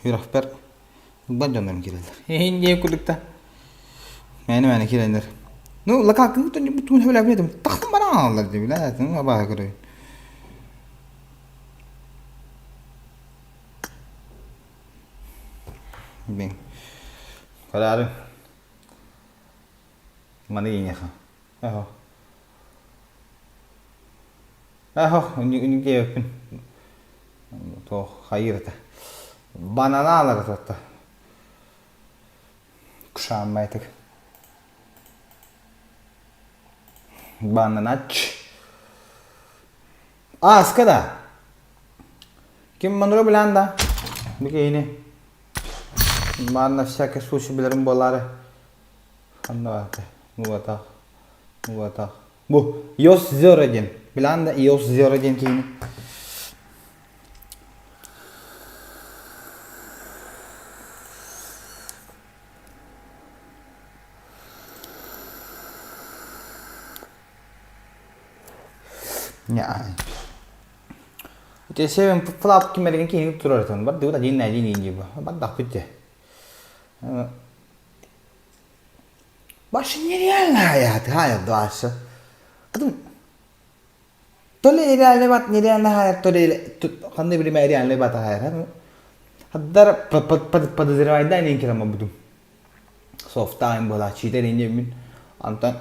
Үрэхпэр ылбат дьоннорум киирэллэр. Иһин диэн курдук да. Мээнэ-мээнэ киирэннэр. Ну, лакааккын тугун сөбүлээбин этим. Тахсан баран. Хааллар дии билэ абааһы көрөйүн. Бин. Көрөөрү. Маны ийэхэ. Эхо. Эхо, үнү диэбиппин. Туох хайыыр этэ. Бананалар этэ. Кушааммайтык. Бананач. Ааска да. Ким манры билэн да? Бу киһини. Баар на всякий случай билэрим буолаары. Ханна баата? Нуатах. Нуатах. Бу Йос Зера диэн. Билэн да Йос Зера диэн киһини. Ити Seven Flap кимэригин киһини турар этэн бар дыбыт один на один диye бардахпыт де. Башы нереально hayat, hayat doğası. Adam то ли реальный бат нереально hayat, то ли ханны билиме реальный бат hayat. Хаддар подозревайдан инкерама будум. Софтайм была читерин мин. Антон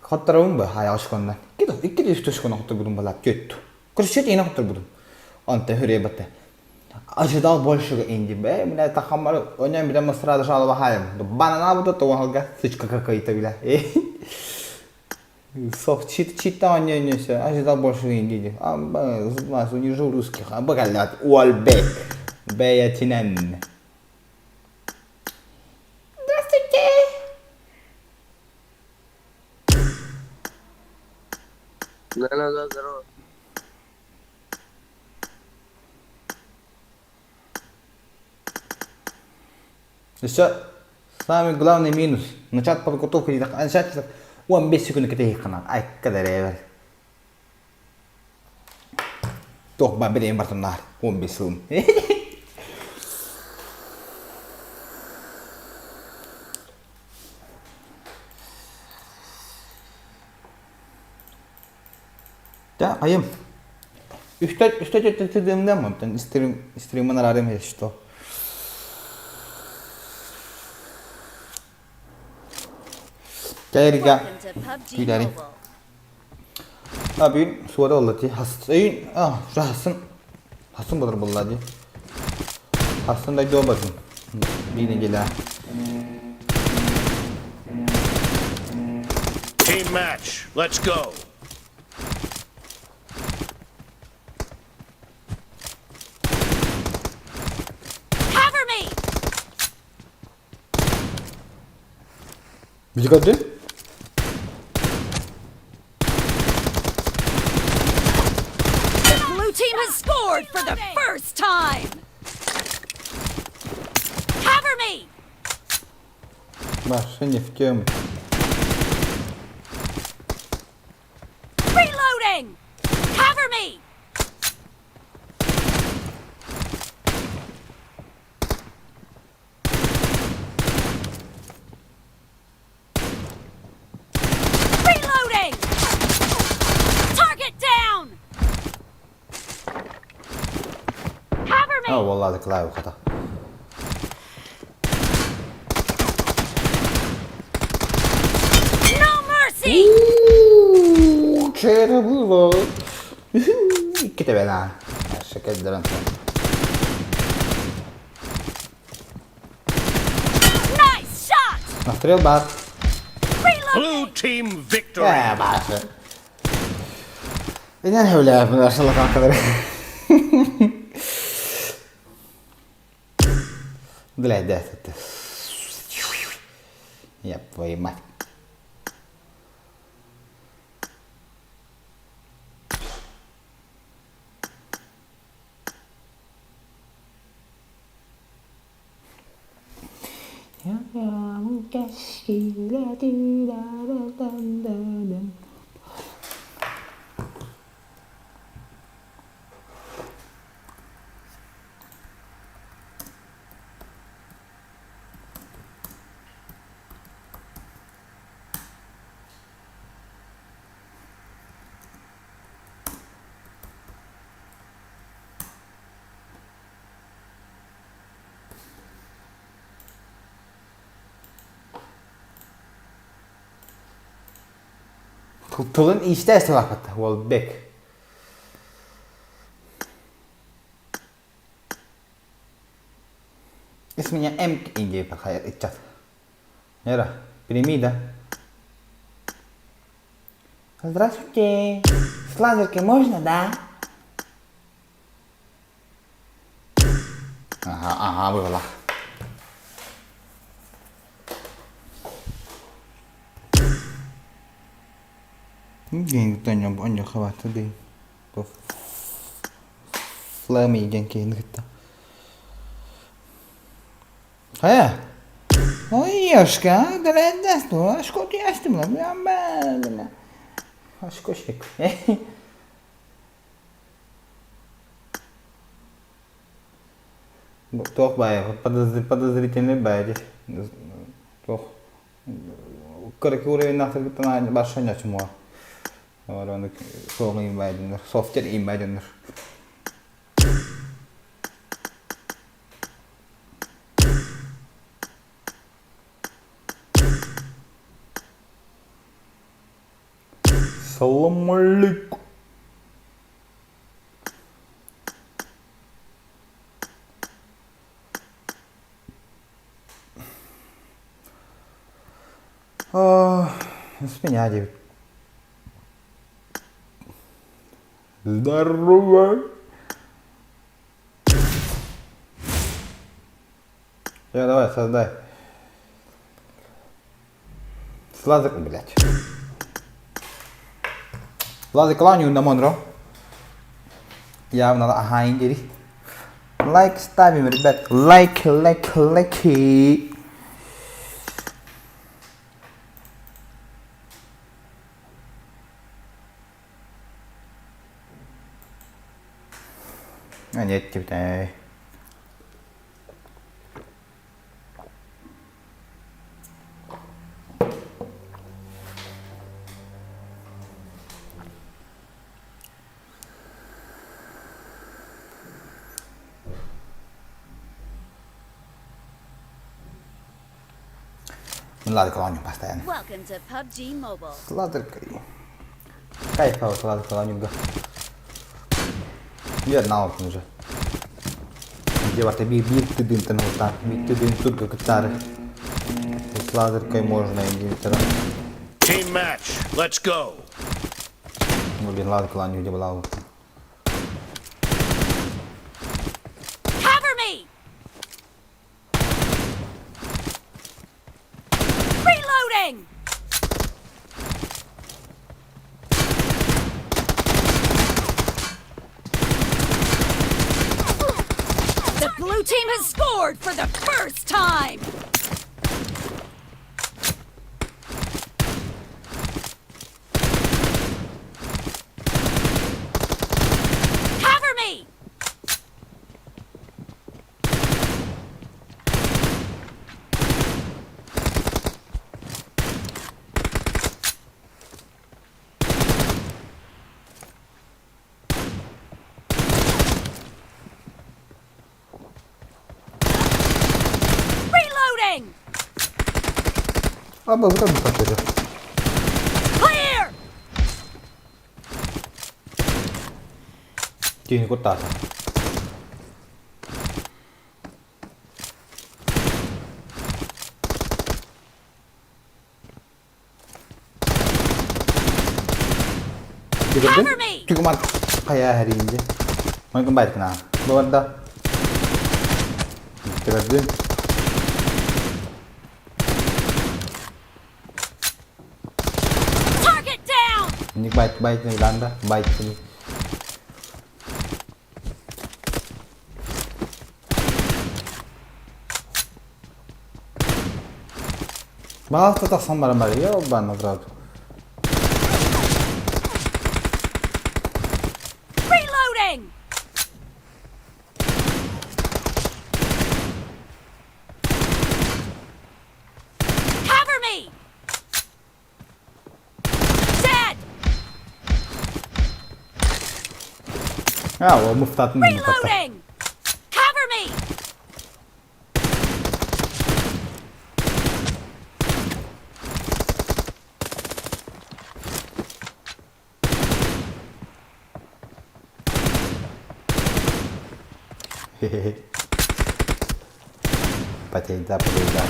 Хотторобун бу хайа ошконнан. Икки үс тушкон хотторбутум балаат түөтту. Короче, ина хотторбутум. Онтон хүрүө батта. Ожидал большего инди. Бэ, бля, тахаммар онен биле сразу жалоба хаем. Банана буду туалга сычка какой-то бля. Софт чит чита не все. Ожидал большего инди. А, нас унижу русских. А багалят уальбек. Бэятинен. Здравствуйте. Да-да-да, здорово. Өссө самый главный минус. Начать подготовку начать 15 секунд кэтэһиэххэ айка да эрэ Туох баар билигин бартыннаар 15 сылым. Да, айым. Үстэ үстэ тыдымдам онтон стрим стримын араарым что. Кэрга Welcome to PUBG күүлэри. Mobile. А бүгүн суода болла ти. Хас өйүн а хасын хасын болор болла ди. Хасын да жобатын. Биир неделя. Team match. Let's go. Cover me! Видеокарты? The blue team has scored for the first time! Cover me! Машине в тему. Reloading! Cover me! Reloading! Target down! Cover me! А, والله هذاك لاعب خطأ. No mercy! C'era было. Китебена. Шекедерен. Nice shot! Настрел бар. Blue Reloading! team victory. Э, башы. Инен хөвләп, ашылы канкалар. Блядь, да, это. Я твою мать. Тылын иистэ сылаппат Уолбек. Из меня М индия хайа ыччат. Эра, прими, да? Здравствуйте. С лазеркой можно, да? Ага, ага, была. Диэн хабата дии. Флами диэн киһини кытта. Хайа? Ой, Ешка, Ашкошник. Туох баайа, подозрительный баайа туох кыракый уровеннаахтаргыттан барша ньачымуа. Суоҕун баайдыннар, софтер им баайдыннар. Салам алейкум. С меня девять. Здорово. Все, давай, создай. Слазик, блядь. Лазик кланю на Монро. Явно, ага, индири. Лайк ставим, ребят. Лайк, лайк, лайки. А нет, типа. Ладно, постоянно. Welcome to PUBG Mobile. Сладкой. Кайфово сладкой немного. Я знал уже. Где варта би би ты дым тан та би ты дым турка катары. Сладкой можно и Team match. Let's go. Блин, ладно, кланю где была. Cover me! Reloading! The blue team has scored for the first time! Cover me! Reloading! А был как бы похоже. Clear! Тихо, куда-то. Cover me! Тигумар кая харинде. Майкын байткына. Быварда. Тигардын. Target down! Ник байт байт ланда байт. Балта тахсан баран бар. Йо бан сразу. Reloading! Cover me! Dead! А, ол муфтатын Reloading! Cover me! Потейда, потейда.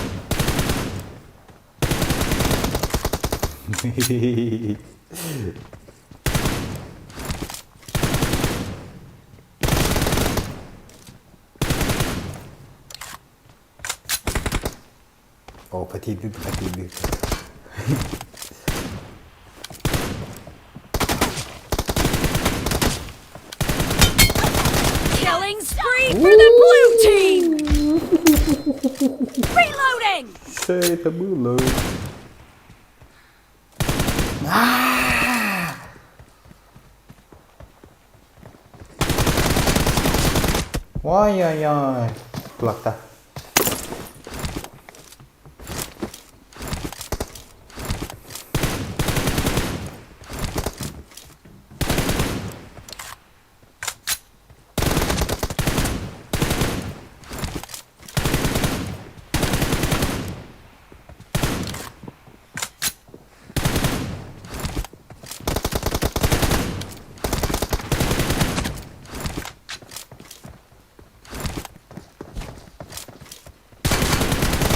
О, потейды, потейды. Killing spree for the blue team! Reloading! Что это было? Ой-ой-ой. Кулакта.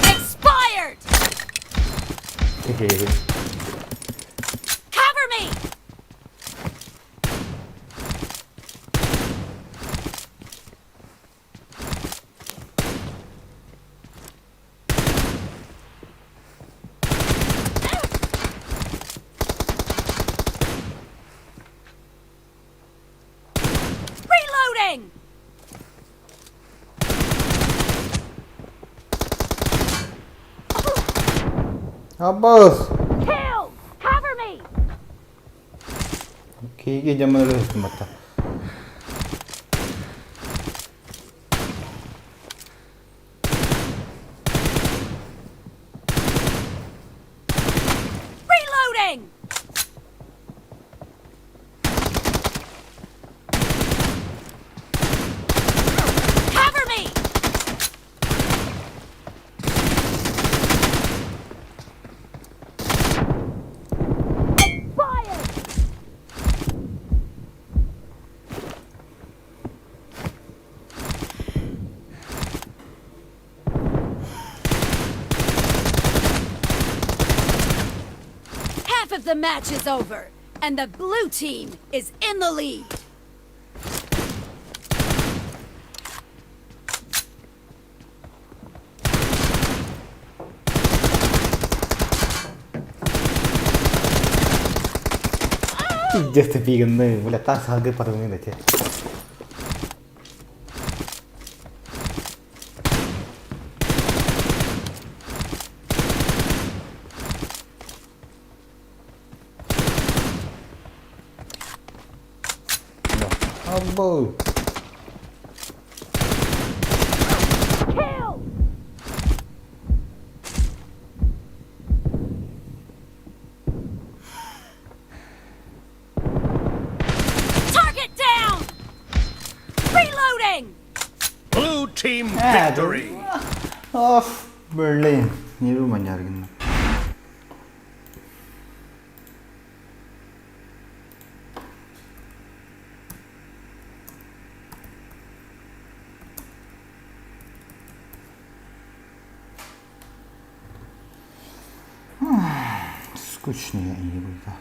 Expired! Cover me! Reloading! Аббас! Kill! Cover me! Киһиги дьаммын өлөстүм батта. Reloading! Cover me! Expired! Half of the match is over, and the blue team is in the lead. Пиздец ты пиганный, бля, так салгы парымын эти. Або. Kill! Target down! Reloading! Blue team Ah, victory. Оф, блин, не думай, Скучные они были, да.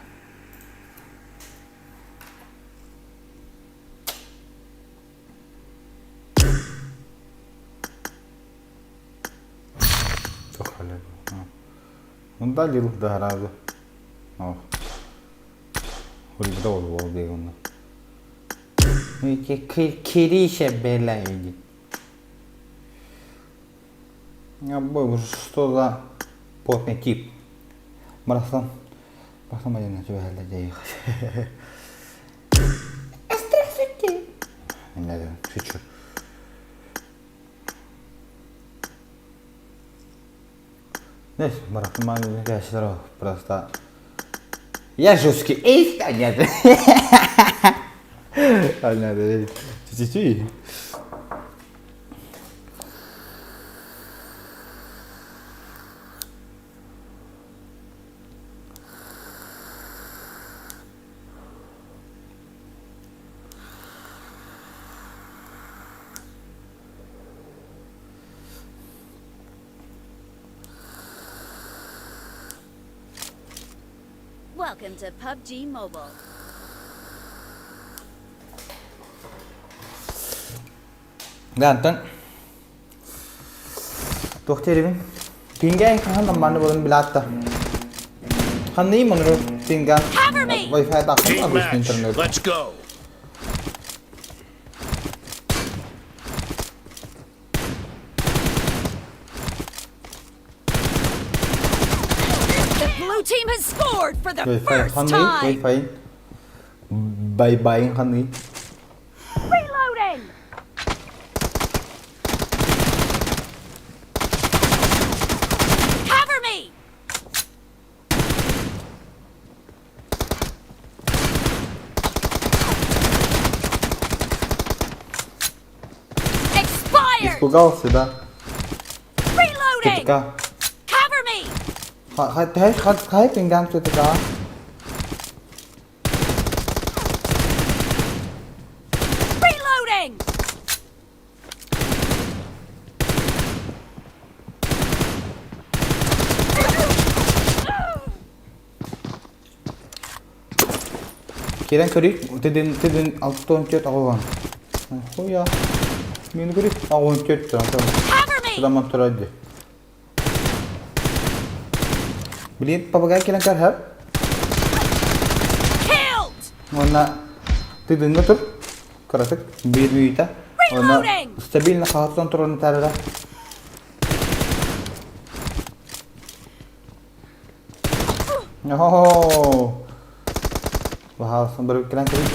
Удалил да разу. Ох. Кириша Белайди. Что за потный тип? Барахсан. Барахсан один тебя ехать. Здравствуйте. Не, шучу. Знаешь, Барахсан, я просто... Я жесткий. Эй, нет. Понятно. Чуть-чуть. Welcome to PUBG Mobile. Да, Антон. Туох диэрибин? Пингаан хаһан манна буолан билаатта. Ханныйым онору пингаан Cover me! Wi-Fi тахсан Team обычный match. интернет. Let's go. The blue team has scored for the Wi-Fi first ханный time. Wi-Fi бай-байын ханный. Reloading! Cover me! Expired! Испугался, да? Reloading! ТТК. Cover me! Хай пинган ТТК. Reloading! Кирен көрүй, тедин тедин 614 аҕуһан. Хуя. Мин көрүй, 64 Cover me! Тураман турар дии. Билин папагай кэлэн көрһөр. Killed! Уонна тыдыҥҥа тур. Кыратык биир мүнүүтэ. Уонна Reloading! стабильно хаһаттан туран этэрэ. Оо. Баһаалыста бары кэлэн көрүй.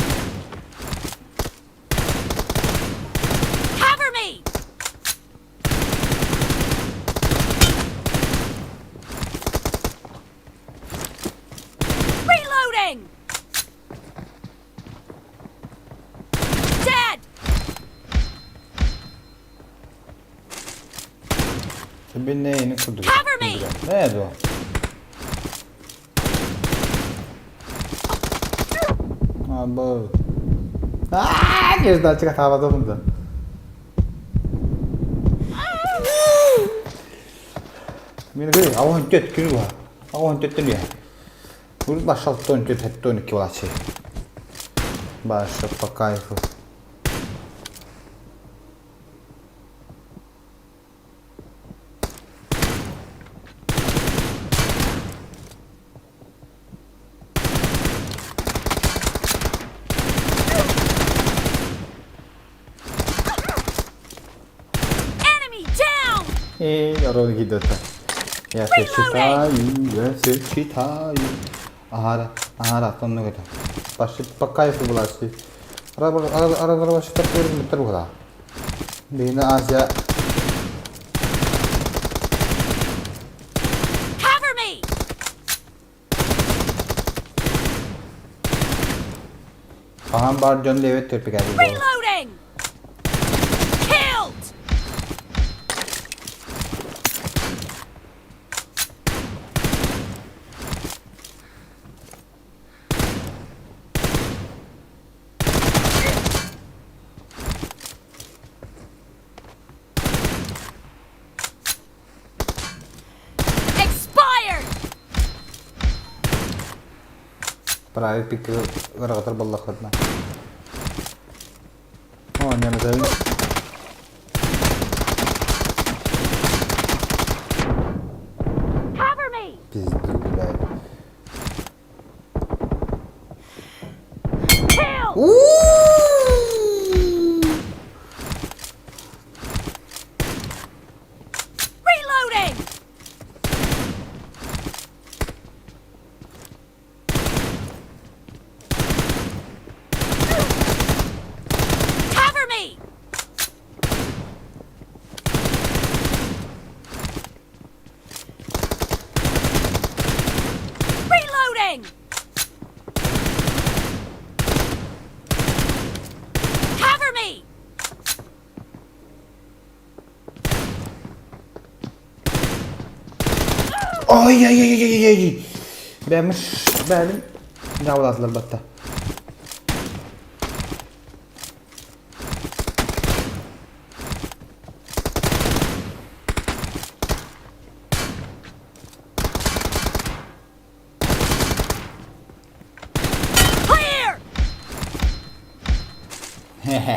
Cover me! Reloading! Dead! Стабильно курдук. Cover me! Не дуо. Або. Аа, не знаю, чекай, да. Мин көрүй, 64 күнү буһа. 64 төн Урут баш 64, 72 буолааччы. Баша по кайфу. Enemy down! Э, орон киирдэ. Я все читаю, я все читаю. Аһара, аһара, оннук этэ. Башы по кайфу буолааччы. Ара башыттар көрүммүттэр буолаа. Биһини Азия Cover me! хаһан баар дьон диэбэт төрпүкээбит буолар. Reloading! Killed! Expired! Правый пик ыраҕатар буоллаххытына. О, ньаматабын. Cover me! Пизду, блядь. Killed! Reloading! Cover me! Reloading! Cover me! Ой ой ой ой ой ой Бэйэм бэйэм дьаабылаатылар батта. Half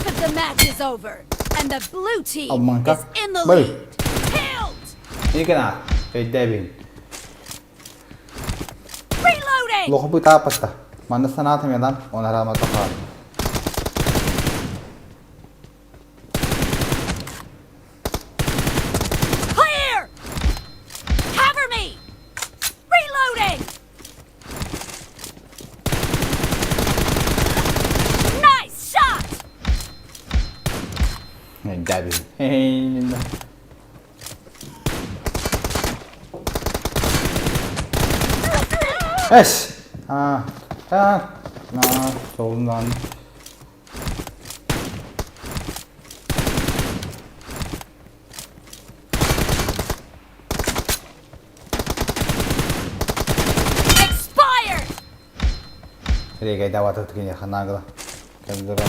of the match is over, and the blue team Обманка. is in the Бай. lead. Killed! Икена. Өйдөбүн. Reloading! Лоху тааппатта. Манна санаатым ядан, оны араамата хаал. Clear! Cover me! Reloading! Nice shot! Өйдөбүн. Эс! А, а, на, солунан. Expired! Регайдавата кине ханагла. Кендера.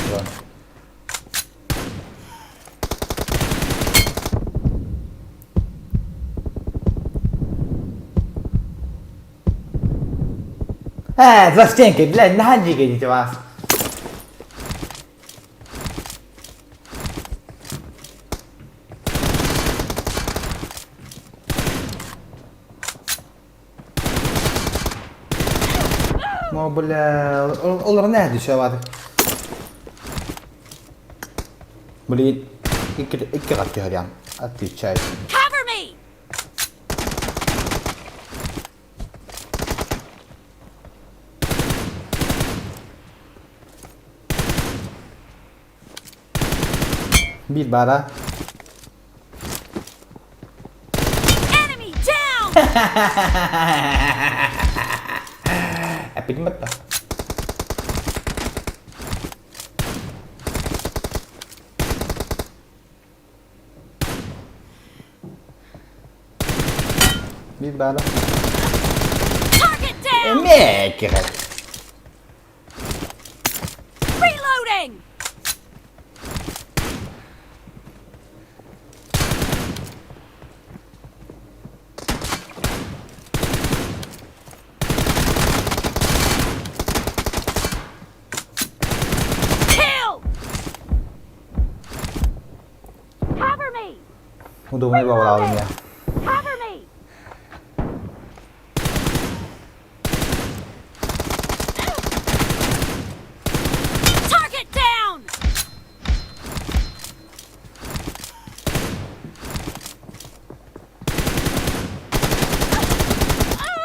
Э, пластинки, блядь, на идите вас. Ну, бля, олар не дешеваты. Блин, икки қаттыһарян, отвечай. Cover me! Бир бара. Enemy down! Эпидемия. Бир бара. Target down! Эмээ кирет. Reloading! Kill! Cover me! Удобный бабалаабын я. Cover me! Target down!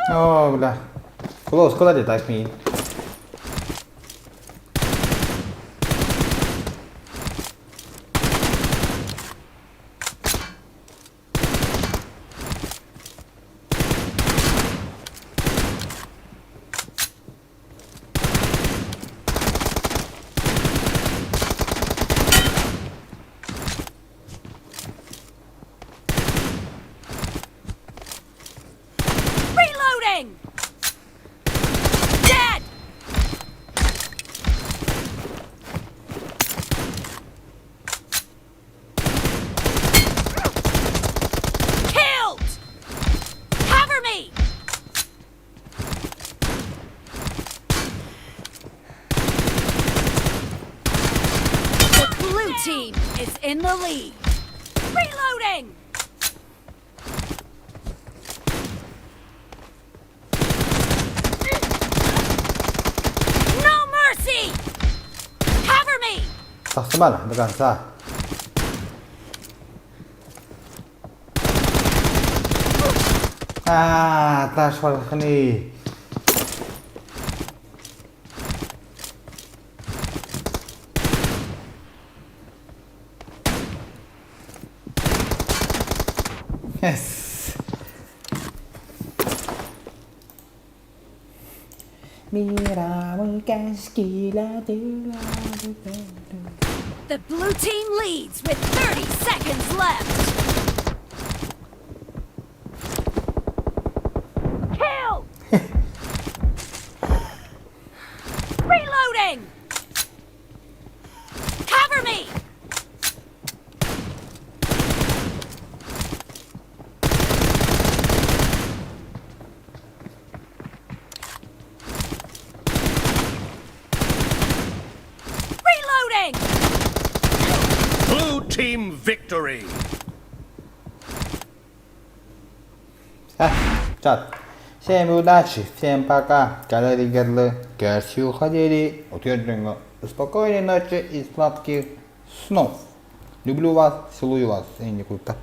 О, бля. Close, куда ты так ми? Reloading! Dead! Killed! Cover me! The blue team is in the lead. Reloading! No mercy! Cover me! Тахсымал, до конца. А, таш фархни. Yes. The blue team leads with 30 seconds left. Kill! Reloading! Cover me! Reloading! Blue team victory! Чат. Всем удачи, всем пока. Кэлэр Көрсүөххэ диэри утуйар дьоҥҥо спокойной ночи и сладких снов. Люблю вас, целую вас. Энни Культа.